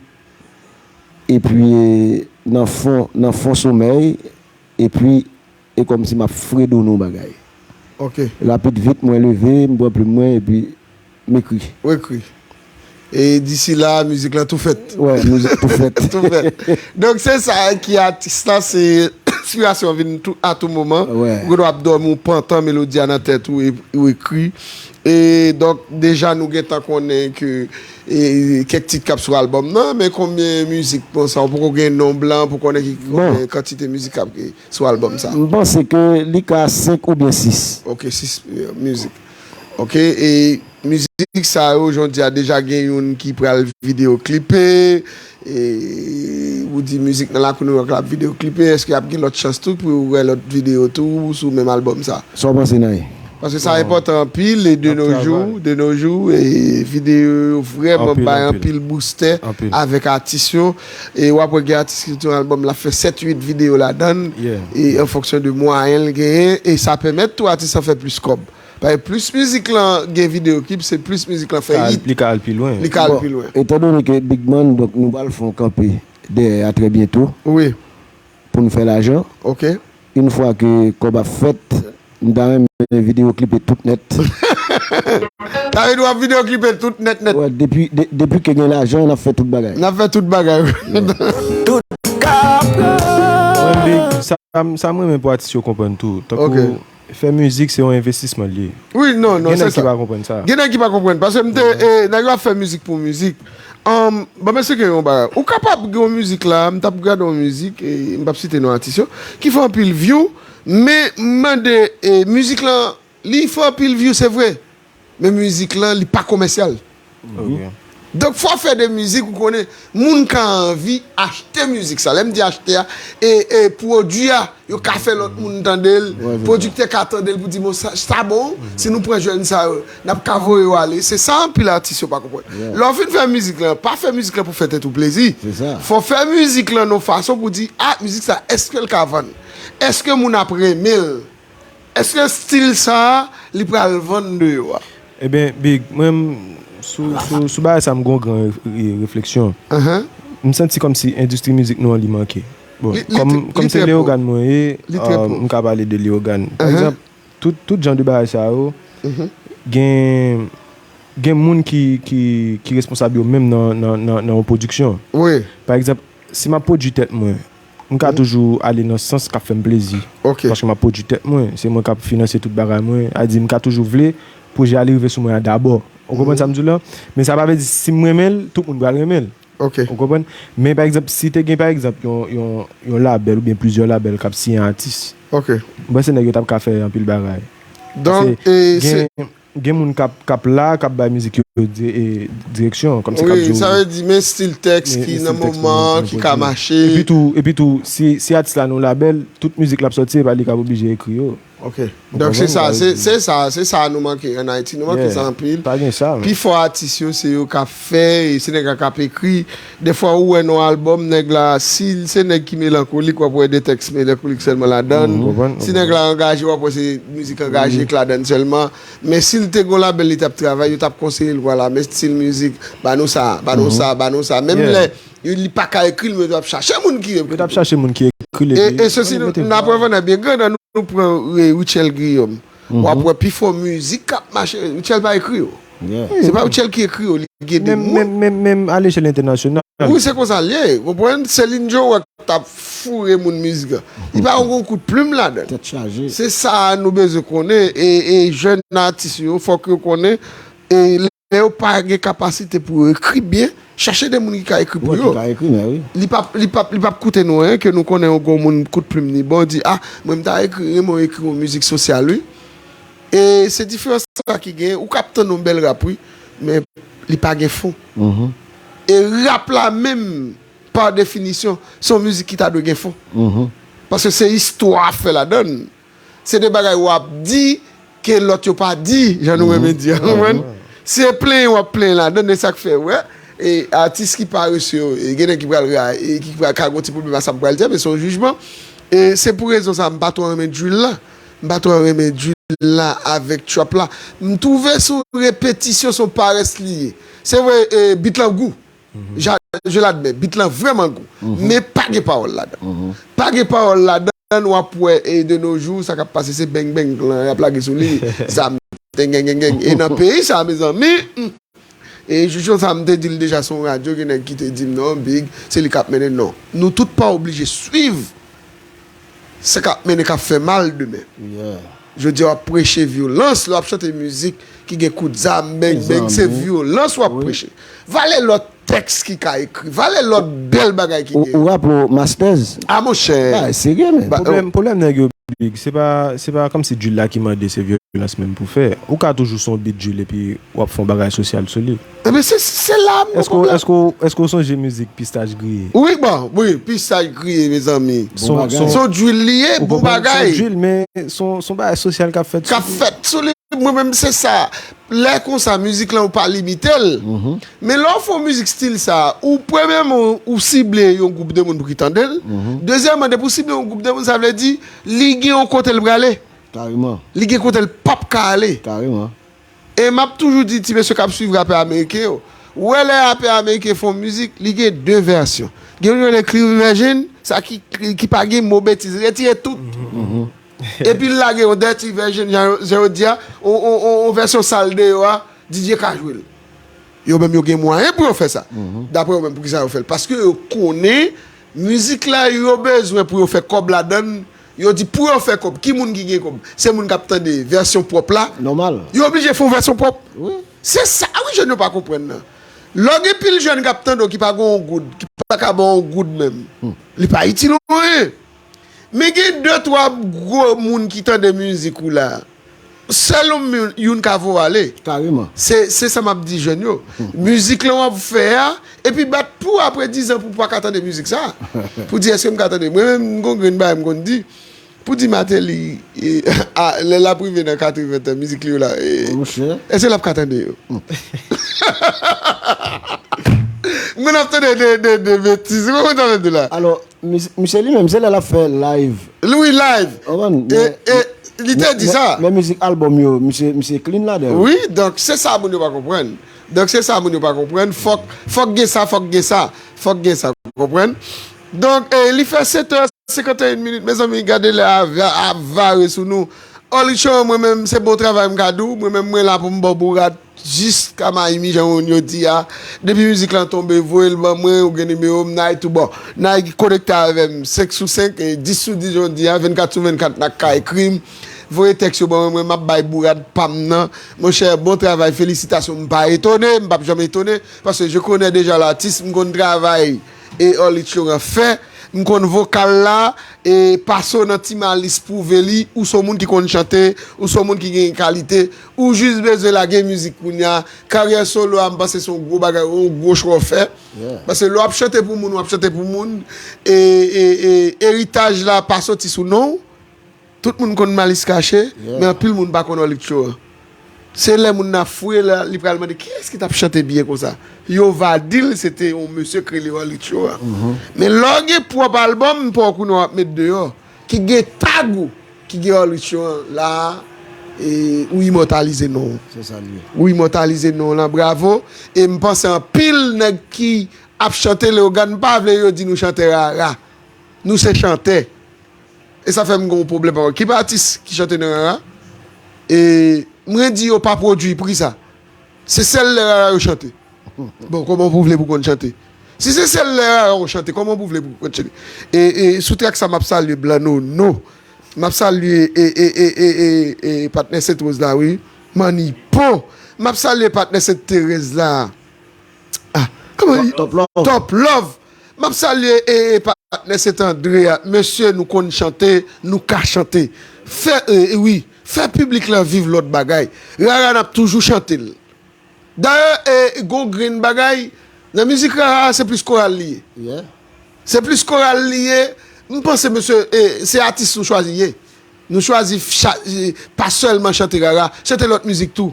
Epi, eh, nan fon, nan fon somèy, epi e kòmsi m ap fredone yon bagay. Ok. Rapid vit, mwen leve, m pran plim mwen, epi m ekri. Ou ekri. E disi la, mizik lan tou fèt. Wè, mizik tou fèt. Tou fèt. Donk, se sa ki atis la, se enspirasyon vin tou, a tou moman. Wè. Ou gen dwa ap dòmi, ou pantan melodi a nan tèt ou, e, ou ekri. E donk, deja nou gentan konnen ke, e, kèk tit k ap sou albòm nan, men konbyen mizik konsa, ou poko gen nonb lan pou konnen ki, konbyen kantite mizik k ap, sou albòm sa? M panse ke li ka senk oubyen sis. Ok, sis, eh, mizik. Ok, e mizik sa yo, jodi a deja gen youn ki pral videyo klipe, e ou di mizik nan lakou Nouyòk la ap videyo klipe, èske ap gen lòt chans tou pou wè lòt videyo tou sou menm albòm sa? Sa w panse, Nay? Paske sa enpòtan anpil, e de nos jours, de nos jours, e videyo yo vrèman bay anpil boustè avèk atis yo. E w ap wè gen atis ki soti yon albòm, l ap fè sèt, uit videyo ladan l, e an fonksyon de mwayen l genyen, e sa pèmèt tou atis lan fè plis kòb. Paske plis mizik lan gen videyo klip, se plis mizik lan fè hit. Li ka al pi lwen. Li ka al pi lwen. Bon, etandone ke Big Man, donk, nou pral fè yon kanpe dèyè a trè byento pou nou fè lajan. Ok. Yon fwa ke kòb ap fèt, m ta renmen videyo klipe tout nèt. Sa vle di w ap videyo klipe tout nèt nèt. Wè, depi, de, depi ke gen lajan, n ap fè tout bagay. N ap fè tout bagay. Tout ka pran. Mwen, Big, sa, sa m renmen pou atis yo konprann tou. Tankou, fè mizik, se yon envestisman l ye. Wi, non, non, se sa. Gen nèg ki pa konprann sa. Gen nèg ki pa konprann. Paske m te, eh, nèg yo ap fè mizik pou mizik. Um, bon, m esplike yon bagay. Ou kapab gen yon mizik la, m t ap gade yon mizik, e m p ap site non atis yo, ki fè anpil view, men m mande, e, mizik lan, li fè anpil view, se vre. Men mizik lan, li pa komèsyal. Ok. Donk, fò w fè de mizik, ou konnen, moun ka anvi achte mizik sa. Lè m di achte a, e, e pwodui a, yo ka fè lòt moun tande l, pwodiktè ka tande l pou di, bon, sa, sa bon, si nou pran jèn sa yo, n ap ka voye yo ale. Se sa anpil atis yo pa konprann. Lè w fin fè mizik lan, pa fè mizik lan pou fè tèt ou plezi. Fò w fè mizik lan nan yon fason pou di, a, mizik sa, èske l ka vann? Èske moun ap renmen l? Èske stil sa a, li pral vann deyò a? Ebyen, Big, mwen, m, sou, sou, sou bagay sa, m gon gran re-, re-, refleksyon. M santi kòmsi endistri mizik nou an, li manke. Bon, kòm, kòm se Leyogàn mwen ye, m ka pale de Leyogàn. Pa egzanp, tout, tout jan de bagay sa yo, gen, gen moun ki, ki, ki responsab yo menm nan, nan, nan, nan yon pwodiksyon. Pa egzanp, si m ap pwodui tèt mwen, m ka toujou ale nan sans k ap fè m plezi. Paske m ap pwodui tèt mwen, se mwen k ap finanse tout bagay mwen. A di, m ka toujou vle pwojè a li rive sou mwen an dabò. Ou konprann sa m di w la? Men sa pa vle di si m renmen l, tout moun pral renmen l. Ou konprann? Men pa egzanp, si te gen pa egzanp yon, yon, yon labèl oubyen plizyè labèl k ap siyen atis, m panse nèg yo t ap ka fè anpil bagay. Donk, e, se gen, gen moun k ap, k ap la, k ap bay mizik yo di, e, direksyon, kòmsi k ap di w. Wi, sa vle di, men stil tèks ki nan moman, ki ka mache. Epi tou, epi tou, si, si atis la nan yon labèl, tout mizik l ap sòti, se pa li k ap oblije ekri yo. Ok. Donk, se sa, se, se sa, se sa nou manke ann Ayiti. Nou manke sa anpil. Pa gen sa. Pi fò atis yo, se yo k ap fè, e se nèg la k ap ekri. Dèfwa, ou wè nan yon albòm, nèg la, si l se nèg ki melankolik, w ap wè de tèks melankolik sèlman ladan l. Si nèg la angaje, w ap wè se mizik angaje k ladan l sèlman. Men si l te gen yon labèl, li t ap travay, yo t ap konseye l, vwala, men stil mizik, ba nou sa, ba nou sa, ba nou sa. Menm lè li pa ka ekri l, men yo t ap chache moun ki ekri. Yo t ap chache moun ki ekri l. E, e sesi, n ap revann byen gran, nou, nou pran Richel Guillaume. W ap wè pifò mizik k ap mache, Richel pa ekri yo. Se pa Richel ki ekri yo, li gen de moun. Menm, menm, menm alechèl entènasyonal. Wi, se konsa l ye. Konprann? Celine Dion wè k t ap foure moun mizik la. Li pa yon kout plim ladan l. Tèt chaje. Se sa nou bezwen konnen. E, e jèn atis yo, fòk yo konnen. E lè yo pa gen kapasite pou yo ekri byen, chache de moun ki ka ekri pou yo. Ki ka ekri, men wi. Li p ap, li p ap, li p ap koute nou anyen ke nou konnen yon gwo moun kout plim li bon, di, ah, mwen m ta ekri, renmen ekri yon mizik sosyal, wi. E se diferans sa ki gen, ou k ap tann yon bèl rap, wi, men li pa gen fon. E rap la menm, pa definisyon, se yon mizik ki ta dwe gen fon. Paske se istwa ap fè ladan l. Se de bagay w ap di ke lòt yo pa di, jan nou renmen di a, konprann? Se plenyen w ap plenyen ladan l, e sa k fè, wè, e atis ki parese yo, e gen nèg ki pral ra, e ki pral ka gon ti pwoblèm a sa m pral di a, men se yon jijman. E se pou rezon sa a, m pa twò renmen drill la. M pa twò renmen drill la avèk trap la. M twouve se yon repetisyon, se yon parès li ye. Se vre, e, beat lan gou. Ja, je l'admets, beat lan vrèman gou. Men pa gen pawòl ladan. Pa gen pawòl ladan, w ap wè, e de nos jours, sa k ap pase, se bang bang lan, y ap lage sou li, zam, teng, geng, geng, geng. E nan peyi sa, mezanmi, hmm. E jou sa, m te di l deja sou yon radyo, gen nèg ki te di m, non, Big, se li k ap mennen, non. Nou tout pa oblije swiv sa k ap mennen, k ap fè mal demen. Jodi a, w ap preche vyolans, lè w ap chante mizik ki gen kout zam, beng, beng, se vyolans w ap preche. Valè lòt tèks ki ka ekri, valè lòt bèl bagay ki gen. Ou raple w Masters? A, monchè. Bagay serye, men. Pwoblèm, pwoblèm nèg yo, Big, se pa, se pa kòmsi drill la ki mande se vyolans menm pou fè. Ou ka toujou se yon beat drill epi w ap fè yon bagay sosyal sou li. Ebyen, se, se la m konprann. Èske w, èske w sonje mizik Pistach Griye? Wi, bon, wi, Pistach Griye, mezanmi. Se yon drill li ye, bon bagay. Se yon drill, men se yon, se yon bagay sosyal k ap fèt sou li. K ap fèt sou li, mwen menm, se sa. Lè konsa, mizik lan, ou pa limite l. Men lè w fè yon mizik stil sa, ou premyèman, ou sible yon gwoup de moun pou ki tande l. Dezyèmman, depi w sible yon gwoup de moun, sa vle di, li gen yon kote l prale. Kareman. Li gen kote l p ap ka ale. Kareman. E m ap toujou di ti mesye k ap swiv rapè ameriken yo, ou wè lè rapè ameriken fè yon mizik, li gen de vèsyon. Gen youn yo rele Clean Version, sa ki, ki pa gen mo betiz, retire tout. Epi l lage yon dirty version, jan, jan yo di a, yon, yon, yon, yon vèsyon sal de yo a, D J ka jwe l. Yo menm yo gen mwayen pou yo fè sa. Daprè yo menm, poukisa yo fè l? Paske yo konnen mizik la, yo bezwen pou yo fè kòb ladan l. Yo di pou yo fè kòb, ki moun ki gen kòb? Se moun k ap tande vèsyon pwòp la. Nòmal. Yo oblije fè yon vèsyon pwòp. Wi. Se sa, wi, jèn yo pa konprann nan. Lè w gen pil jèn k ap tande w ki pa gen yon goud, ki pa ka ba w yon goud menm, li pa itil ou anyen. Men gen de twa gwo moun ki tande mizik ou la. Sèl yon moun, youn ka voye w ale. Kareman. Se, se sa m ap di jèn yo. Mizik lan w ap fè a, epi bat pou apre diz an pou w pa ka tande mizik sa. Pou di, èske m ka tande? Mwen menm, m gon grenn bagay m konn di. Pou di Martelly, e, a, lè l ap rive nan katreven tan, mizik li yo la, e, èske l ap ka tande yo? M konn ap tande de, de, de betiz. Ou konprann sa m ap di la? Alò, Mis-, misye li menm, se lè l ap fè live. Wi, live. Ou konprann? E, e, li te di sa. Men mizik albòm yo, misye, misye clean ladan yo. Wi, donk, se sa moun yo pa konprann. Donk, se sa moun yo pa konprann. Fòk, fòk gen sa, fòk gen sa. Fòk gen sa, ou konprann? Donk, e, li fè sèt è senkanteyen minit, mezanmi, gade lè a, a, a vare sou nou. Olichon, mwen menm, se bon travay m ka di w. Mwen menm, mwen la pou m ba w bourad. Jiska Mayimi, jan yo di a. Depi mizik lan tonbe, voye l ban mwen, ou gen nimewo m, Nay tou bon. Nay konekte avè m, senk sou senk, e dis sou dis, jan yo di a, vennkat sou vennkat, n ap ka ekri m. Voye tèks yo ban mwen, mwen, m ap bay bourad pa m nan. Monchè, bon travay, felisitasyon. M pa etone, m p ap janm etone, paske je connais déjà l'artiste, m konn travay e Orly Tchoran fè. M konn vokal la, e Paso nan Ti Malis pwouve li, ou se yon moun ki konn chante, ou se yon moun ki gen kalite, ou jis bezwen lage mizik kounye a. Karyè solo a, m panse se yon gwo bagay, yon gwo chwa w fè. Paske lè w ap chante pou moun, w ap chante pou moun, e, e, e eritaj la pa soti sou non w. Tout moun konn Malis Kache, men anpil moun pa konn Orlitcho an. Se lè moun nan ap fouye la, li pral mande kiyès ki t ap chante byen konsa. Yo va di l se te yon mesye k rele Orlitcho an. Men lè w gen pwòp albòm, m pa wè kounye w ap met deyò, ki gen tag ou, ki gen Orlitcho an, la, e, ou imòtalize non w. Se sa l ye. Ou imòtalize non w lan, bravo. E m panse anpil nèg ki ap chante leyogàn, m pa vle yo di nou chantè rara. Nou se chantè. E sa fè m gen yon pwoblèm ankò. Ki pa atis ki chante nan rara? E mwen di yo pa pwodui, poukisa? Se sèl lè rara yo chante. Bon, kòman pou vle pou konn chante? Si se sèl lè rara yo chante, kòman pou vle pou konn chante? E, e sou trèk sa, m ap salye Blan Nono. M ap salye e, e, e, e, e, e patnè Sent Woz la, wi. Mannipo. M ap salye patnè Sent Terèz la. Ah, kòman li? Top Love. Top Love. M ap salye e, e patnè Sent Andre a. Mesye, nou konn chante, nou ka chante. Fè, e, e, wi, fè piblik lan viv lòt bagay. Rara n ap toujou chante l. Dayè, e, gon grenn bagay, nan mizik rara, se plis koral li ye. Se plis koral li ye. M panse, mesye, e, se atis nou chwazi ye. Nou chwazi cha-, e, pa sèlman chante rara, chante lòt mizik tou.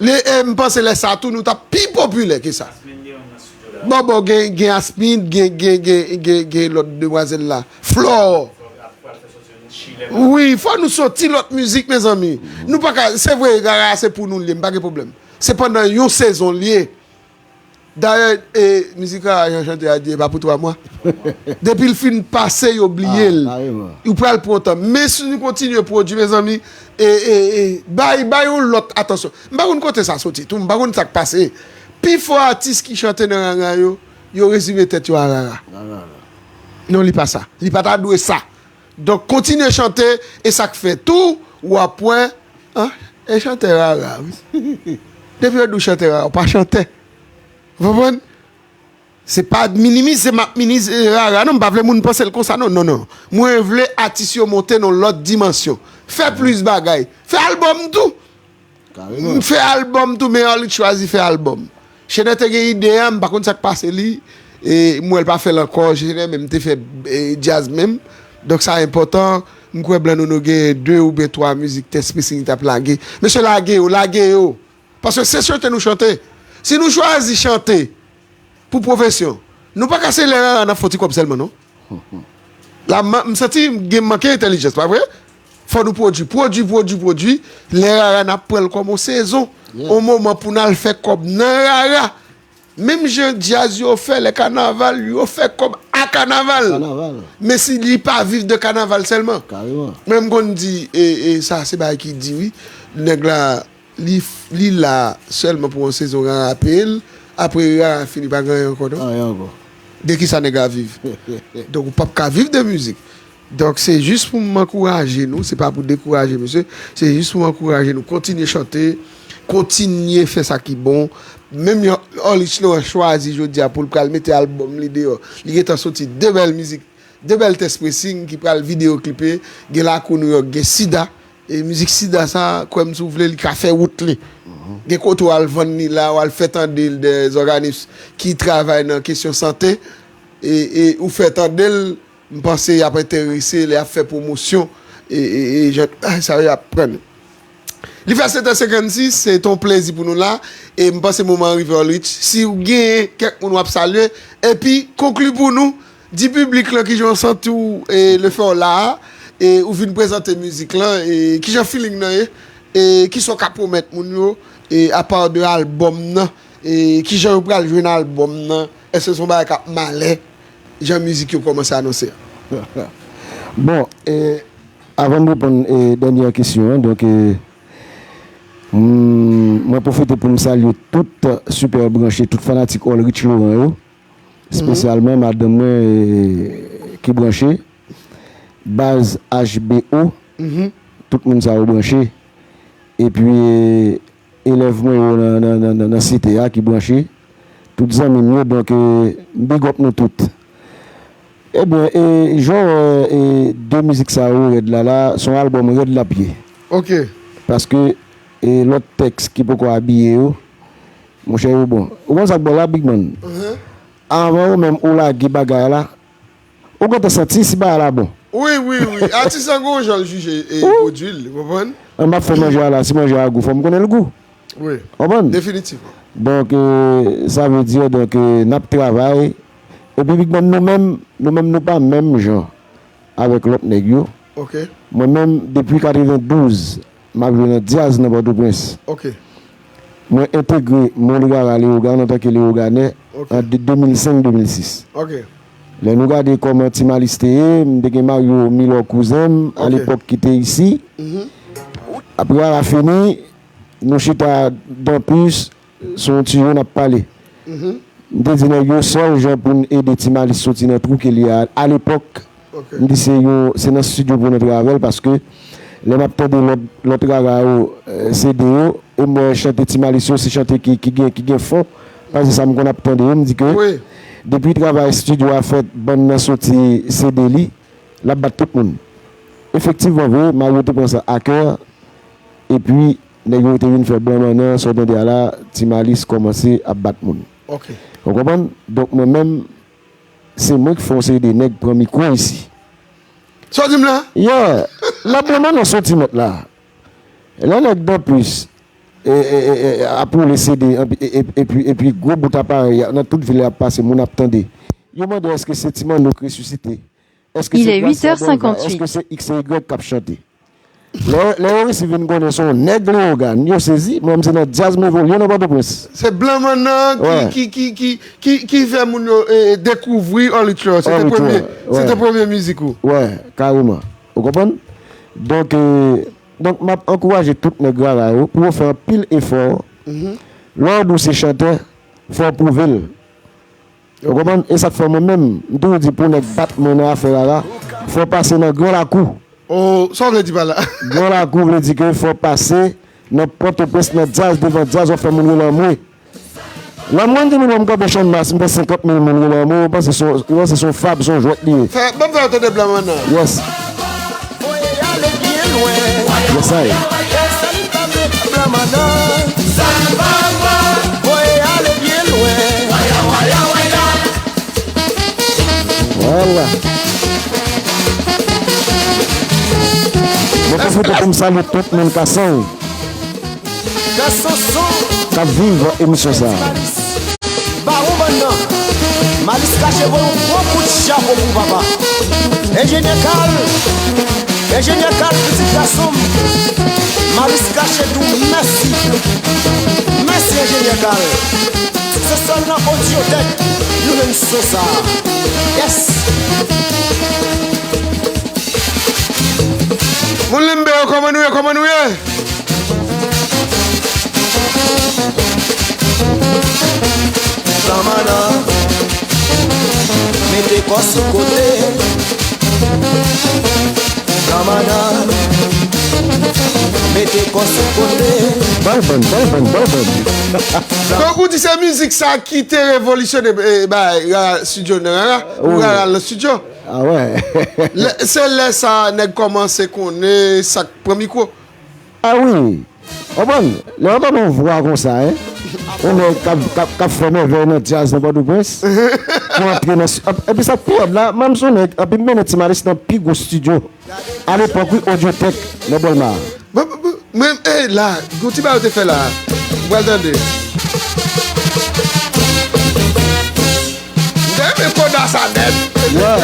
Lè, e, m panse lè sa tou, nou t ap pi popilè ke sa. Bon, bon, gen, gen Asmid, gen, gen, gen, gen, gen lòt demwazèl la. Flore. Wi, fò nou soti lòt mizik, mezanmi. Nou pa ka, se vre, rara se pou nou l ye, m pa gen pwoblèm. Se pandan yon sezon l ye. Dayè, e, mizik rara, jan chantè a di, e pa pou twa mwa. Depi l fin pase, yo bliye l. Ou pral pran tan. Men si nou kontinye pwodui, mezanmi, e, e, e, bay, bay yon lòt atansyon. M pa konn kote sa soti tou, m pa konn sa k pase. Pifò atis ki chante nan rara yo, yo rezime tèt yo a rara. Non, li pa sa. Li pa ta dwe sa. Donk, kontinye chante, e sa k fè tou, w ap wè, an, e chantè rara, wi. Depi yo di w chantè rara, w pa chantè. Ou konprann? Se pa minimize, m ap minimize rara, non, m pa vle moun panse l konsa, non, non, non. Mwen vle atis yo monte nan lòt dimansyon. Fè plis bagay. Fè albòm tou. M fè albòm tou, men Orlitcho chwazi fè albòm. Chennè te gen ide a, m pa konn sa k pase li. E m wè l pa fè l ankò. Chennè menm te fè, e, djaz menm. Donk sa enpòtan. M kwè Blan Nono gen de oubyen twa mizik tè espesyal li t ap lage. Mesye, lage yo, lage yo. Paske se chante nou chante. Si nou chwazi chante, pou pwofesyon. Nou pa ka se lè rara n ap fè yon ti kòb sèlman, non. La, m, m santi gen manke entèlijans, pa vre? Fò nou pwodui, pwodui, pwodui, pwodui. Lè rara n ap pran l kòm yon sezon, yon moman pou n al fè kòb nan rara. Menm jan djaz yo fè lè kanaval, yo fè kòb a kanaval. Men si li pa viv de kanaval sèlman. Men m konn di, e, e, sa se bagay ki di, wi. Nèg la, li, li la sèlman pou yon sezon, rara peye l, apre rara fini, pa gen anyen ankò, non. Anyen ankò. De kisa nèg la viv? Donk, ou p ap ka viv de mizik. Donk, se jis pou m ankouraje nou, se pa pou dekouraje mesye, se jis pou m ankouraje nou kontinye chante, kontinye fè sa ki bon. Menm jan Orlitch Laurent chwazi jodi a pou l pral mete albòm li deyò, li gentan soti de bèl mizik, de bèl tè espesyal ki pral videyo klipe, gen Lakou Nouyòk, gen Sida. E mizik Sida sa, kwè m si w vle, li ka fè wout li. Gen kote w al vann li la, w al fè tande l de zòganis ki travay nan kesyon sante, e, e ou fè tande l, m panse y ap enterese, lè y ap fè pwomosyon, e, e, e jan, ah, sa yo y ap pran. Li fè sèt è senkannsis, se te yon plezi pou nou la, e m panse moman an rive, Orlitch. Si w genyen kèk moun w ap salye, epi konkli pou nou, di piblik lan kijan w santi w, e, lefè w la a, e ou vin prezante mizik lan, e kijan feeling nan ye, e kisa w ka pwomèt moun yo, e apa de albòm nan, e kijan yo pral jwenn albòm nan, èske se yon bagay k ap malè, jan mizik yo kòmanse anonse a? Bon, e, avan m reponn, e, dènyè kesyon an, donk, e, m, mwen pwofite pou m salye tout Super Branché, tout fanatik Orlitch Laurent yo, espesyalman madanm mwen, e, ki branche, baz H B O, tout moun sa yo branche. Epi, e, elèv mwen yo nan, nan, nan, nan, nan site a ki branche. Tout zanmi m yo, donk, e, big up nou tout. Ebyen, e, jan w wè, e, de mizik sa yo rèd la, la, se yon albòm rèd l ap ye. Ok. Paske, e, lòt tèks ki poko abiye yo, monchè, yo bon. Ou konn sa k bon la, Big Man? Mhm. Avan ou menm ou lage bagay la, ou gentan santi si bagay la bon. Wi, wi, wi. Atis la gen yon jan l jije e pwodui l, ou konprann? An m ap fè manje a la, si manje a gou, fò m konnen l gou. Wi. Konprann? Definitivman. Donk, e, sa vle di, donk, e, n ap travay. Epi, Big Man, nou menm, nou menm, nou pa menm jan avèk lòt nèg yo. Ok. Mwen menm, depi katrevendouz, m ap jwe nan djaz nan Pòtoprens. Ok. Mwen entegre Mon Rara Leyogàn antanke Leyoganè an de, de mil senk, de mil sis. Ok. Lè nou gade kòman Ti Malis te ye, m te gen Mario Milor kouzen m, alepòk ki te isi. Mhm. Apre Rara fini, nou chita dan plis, se yon ti jan n ap pale. Mhm. M te di nèg yo, sèl jan pou n ede Ti Malis soti nan twou ke l ye a, alepòk, ok, m di se yon, se nan estidyo pou n antre avè l, paske lè m ap tande lòt, lòt Rara yo, eh, C D yo, e m wè chante Ti Malis yo, se chante ki, ki gen, ki gen fon, paske sa m konn ap tande yo, m di ke depi travay estidyo a fèt, bann nan soti C D li, l ap bat tout moun. Efektivman vre, Mario te pran sa a kè, epi nèg yo te vin fè blan mannan, sa w tande a la, Ti Malis kòmanse ap bat moun. Ok. Ou konprann? Donk mwen menm, se mwen ki fè yon seri de nèg pran mikwo isi. Sa w di m la? Yeah. Lè blan mannan soti mèt la. Lè nèg dan plis, e, e, e, e, ap woule C D, epi, e, e, epi, epi gwo bout aparèy nan tout vil la ap pase, moun ap tande. Yo mande èske se Ti Manno k resisite? Èske se Gracia Delva? Èske se X Y k ap chante? Lè, lè yo resi vin konnen se yon nèg Leyogàn, yo sezi, mwen menm se nan djaz m evolye nan Pòtoprens. Se blan mannan ki, ki, ki, ki, ki, ki fè moun yo, e, dekouvri Early Trail. Se te premye, se te premye mizik ou. Wè, kareman. Ou konprann? Donk, e, donk, m ap ankouraje tout nèg Rara yo pou yo fè anpil efò. Mhm. Lè w di w se chantè, fò w pwouve l. Ou konprann? E sa k fè mwen menm, m toujou di pou nèg bat mwen nan afè Rara, fò w pase nan Gran Lakou. Oh, sa w vle di pa la? Gran Lakou vle di ke fò w pase nan Pòtoprens, nan djaz, devan djaz, w ap fè moun rele anmwe. Lè m konn di moun yo m kanpe Channmas, m fè senkant mil moun rele anmwe, yo panse se yon, yo panse se yon fab, se yon jwèt li ye. Fè, ban m fè yo tande blan mannan. Yes. Voye ale byen lwen. Yes, I. Pèsonn pa vle blan mannan. Sa pa bon. Voye ale byen lwen. Waya, waya, waya. Vwala. Mwen pwofite pou m salye tout moun Kasanv. Gason son. K ap viv emisyon sa a. Bawon bann nan. Malis Kache voye yon gwo kout chapo pou papa. Enjenyè Kal. Enjenyè Kal, pitit gason m. Malis Kache di w mèsi. Mèsi, Enjenyè Kal. Se sèl nan Audiotech nou jwenn son sa a. Yes. Moun Limbe yo, kòman nou ye? Kòman nou ye? Blan mannan, mete kò sou kote. Blan mannan, mete kò sou kote. Bal bann, bal bann, bal bann. Donk, ou di se mizik sa ki te revolisyone, eh, bay, Rara Studio nan Rara, ou Rara nan Studio. Ah ouais. Lè, se lè sa nèg kòmanse konnen sa k pran mikwo. Ah wi. Konprann? Lè w tande yon vwa konsa, hein? Yon nèg k ap, k ap, k ap fè mèvèy nan djaz nan Pòtoprens. Pou antre nan, epi sa k pi rèd la, menm si yon nèg, epi m mennen Ti Malis nan pi gwo studio. Alepòk, wi, Audiotech, nan Bòlma. Mwen, mwen, mwen, eh, la, gon ti bagay yo te fè la. Ou pral tande. M te renmen koda sa nèt. Yeah.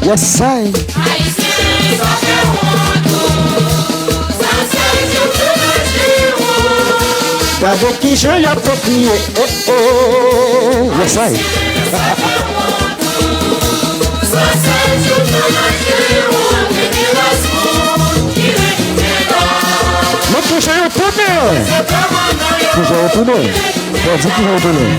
Yes, I. Gade kijan y ap fè kriye, eh, eh. Yes, I. Mwen touche yo tounen. Touche yo tounen. Pèdi ki yo tounen.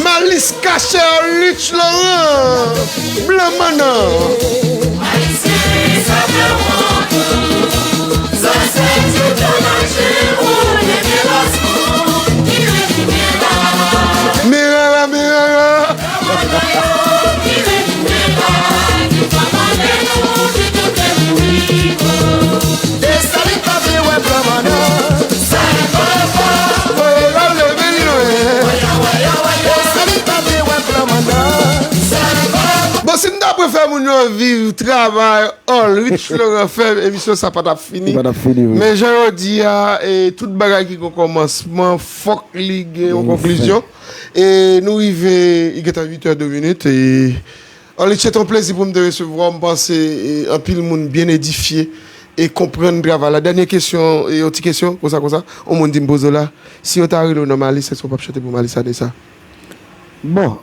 Malis Kache, Luch Laurent. Yo viv, travay, all rich Florent fè, emisyon sa pa t ap fini. Li pa t ap fini, wi. Men jan yo di a, e, tout bagay ki gen kòmansman, fòk li gen yon konklizyon. E nou rive, li gentan uit è de minit, e Arlitch, se te yon plezi pou m te resevwa w. M panse, e, anpil moun byen edifye e konprann travay la. Dènye kesyon, e, yon ti kesyon, konsa, konsa. Yon moun di m poze w la, si yo ta rele w nan Malis, èske w p ap chante pou Malis ane sa? Bon,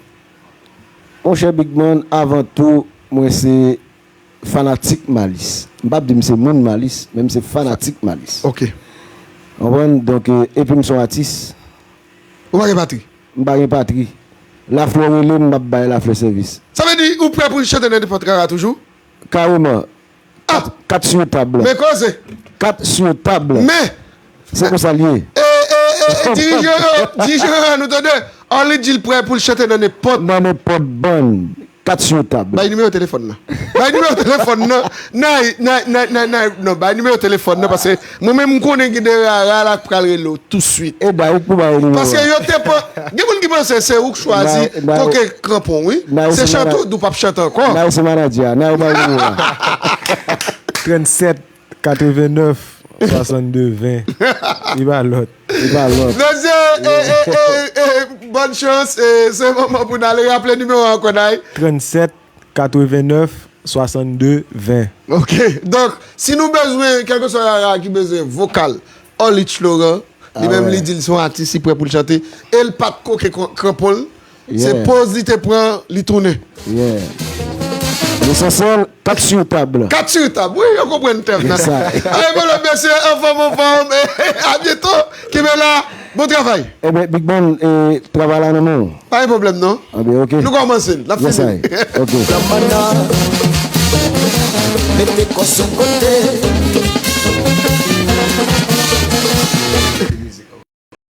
monchè Big Man, avan tou, mwen se fanatik Malis. M p ap di m se moun Malis, men m se fanatik Malis. Ok. Konprann? Donk, e, epi m se yon atis. Ou pa gen patri? M pa gen patri. Laflè rele m, m ap bay Laflè sèvis. Sa vle di ou prè pou l chante nan nenpòt rara toujou? Kareman. Ah! Kat sou tab. Men koze. Kat sou tab. Men. Se konsa l ye. E, e, e, e, dirijan yo, dirijan yo, nou tande. Arlitch di l prè pou l chante nan nenpòt. Nan nenpòt bann. Kat sou tab. Bay nimewo telefòn nan. Bay nimewo telefòn nan. Nan, nan, nan, nan, nan, non, bay nimewo telefòn nan, paske mwen menm m konnen gen de rara la k pral rele w touswit. E bay ou pou bay nimewo. Paske yo te pran, gen moun ki panse se ou k chwazi koke kranpon, wi. Se chante ou di w p ap chante ankò. Nan se manadjè a, nan ou bay nimewo a. Trannsèt, katrevennnèf, swasannde, ven. Li pa lòt. Li pa lòt. Mesye, e, e, e, e, bòn chans, e, se moman pou n ale raple nimewo a ankò, Nay. Trannsèt, katrevennnèf, swasannde, ven. Ok. Donk, si nou bezwen, kèlkeswa rara ki bezwen vokal, Arlitch Laurent, li menm li di l se yon atis, li prè pou l chante, e l pa t koke kran-, kranpon l, se poz li te pran, li tounen. Yeah. Lesansyèl, kat sou tab. Kat sou tab, wi, yo konprann tèm nan. Yes, I. Alè, bon, mesye, anfòm, anfòm, a byento, kenbe la, bon travay. Ebyen, Big Man, e, travay la nan men w. Pa gen pwoblèm, non. Anben, ok. Nou kòmanse l, l ap fini. Yes, I. Ok. Mete kò sou kote.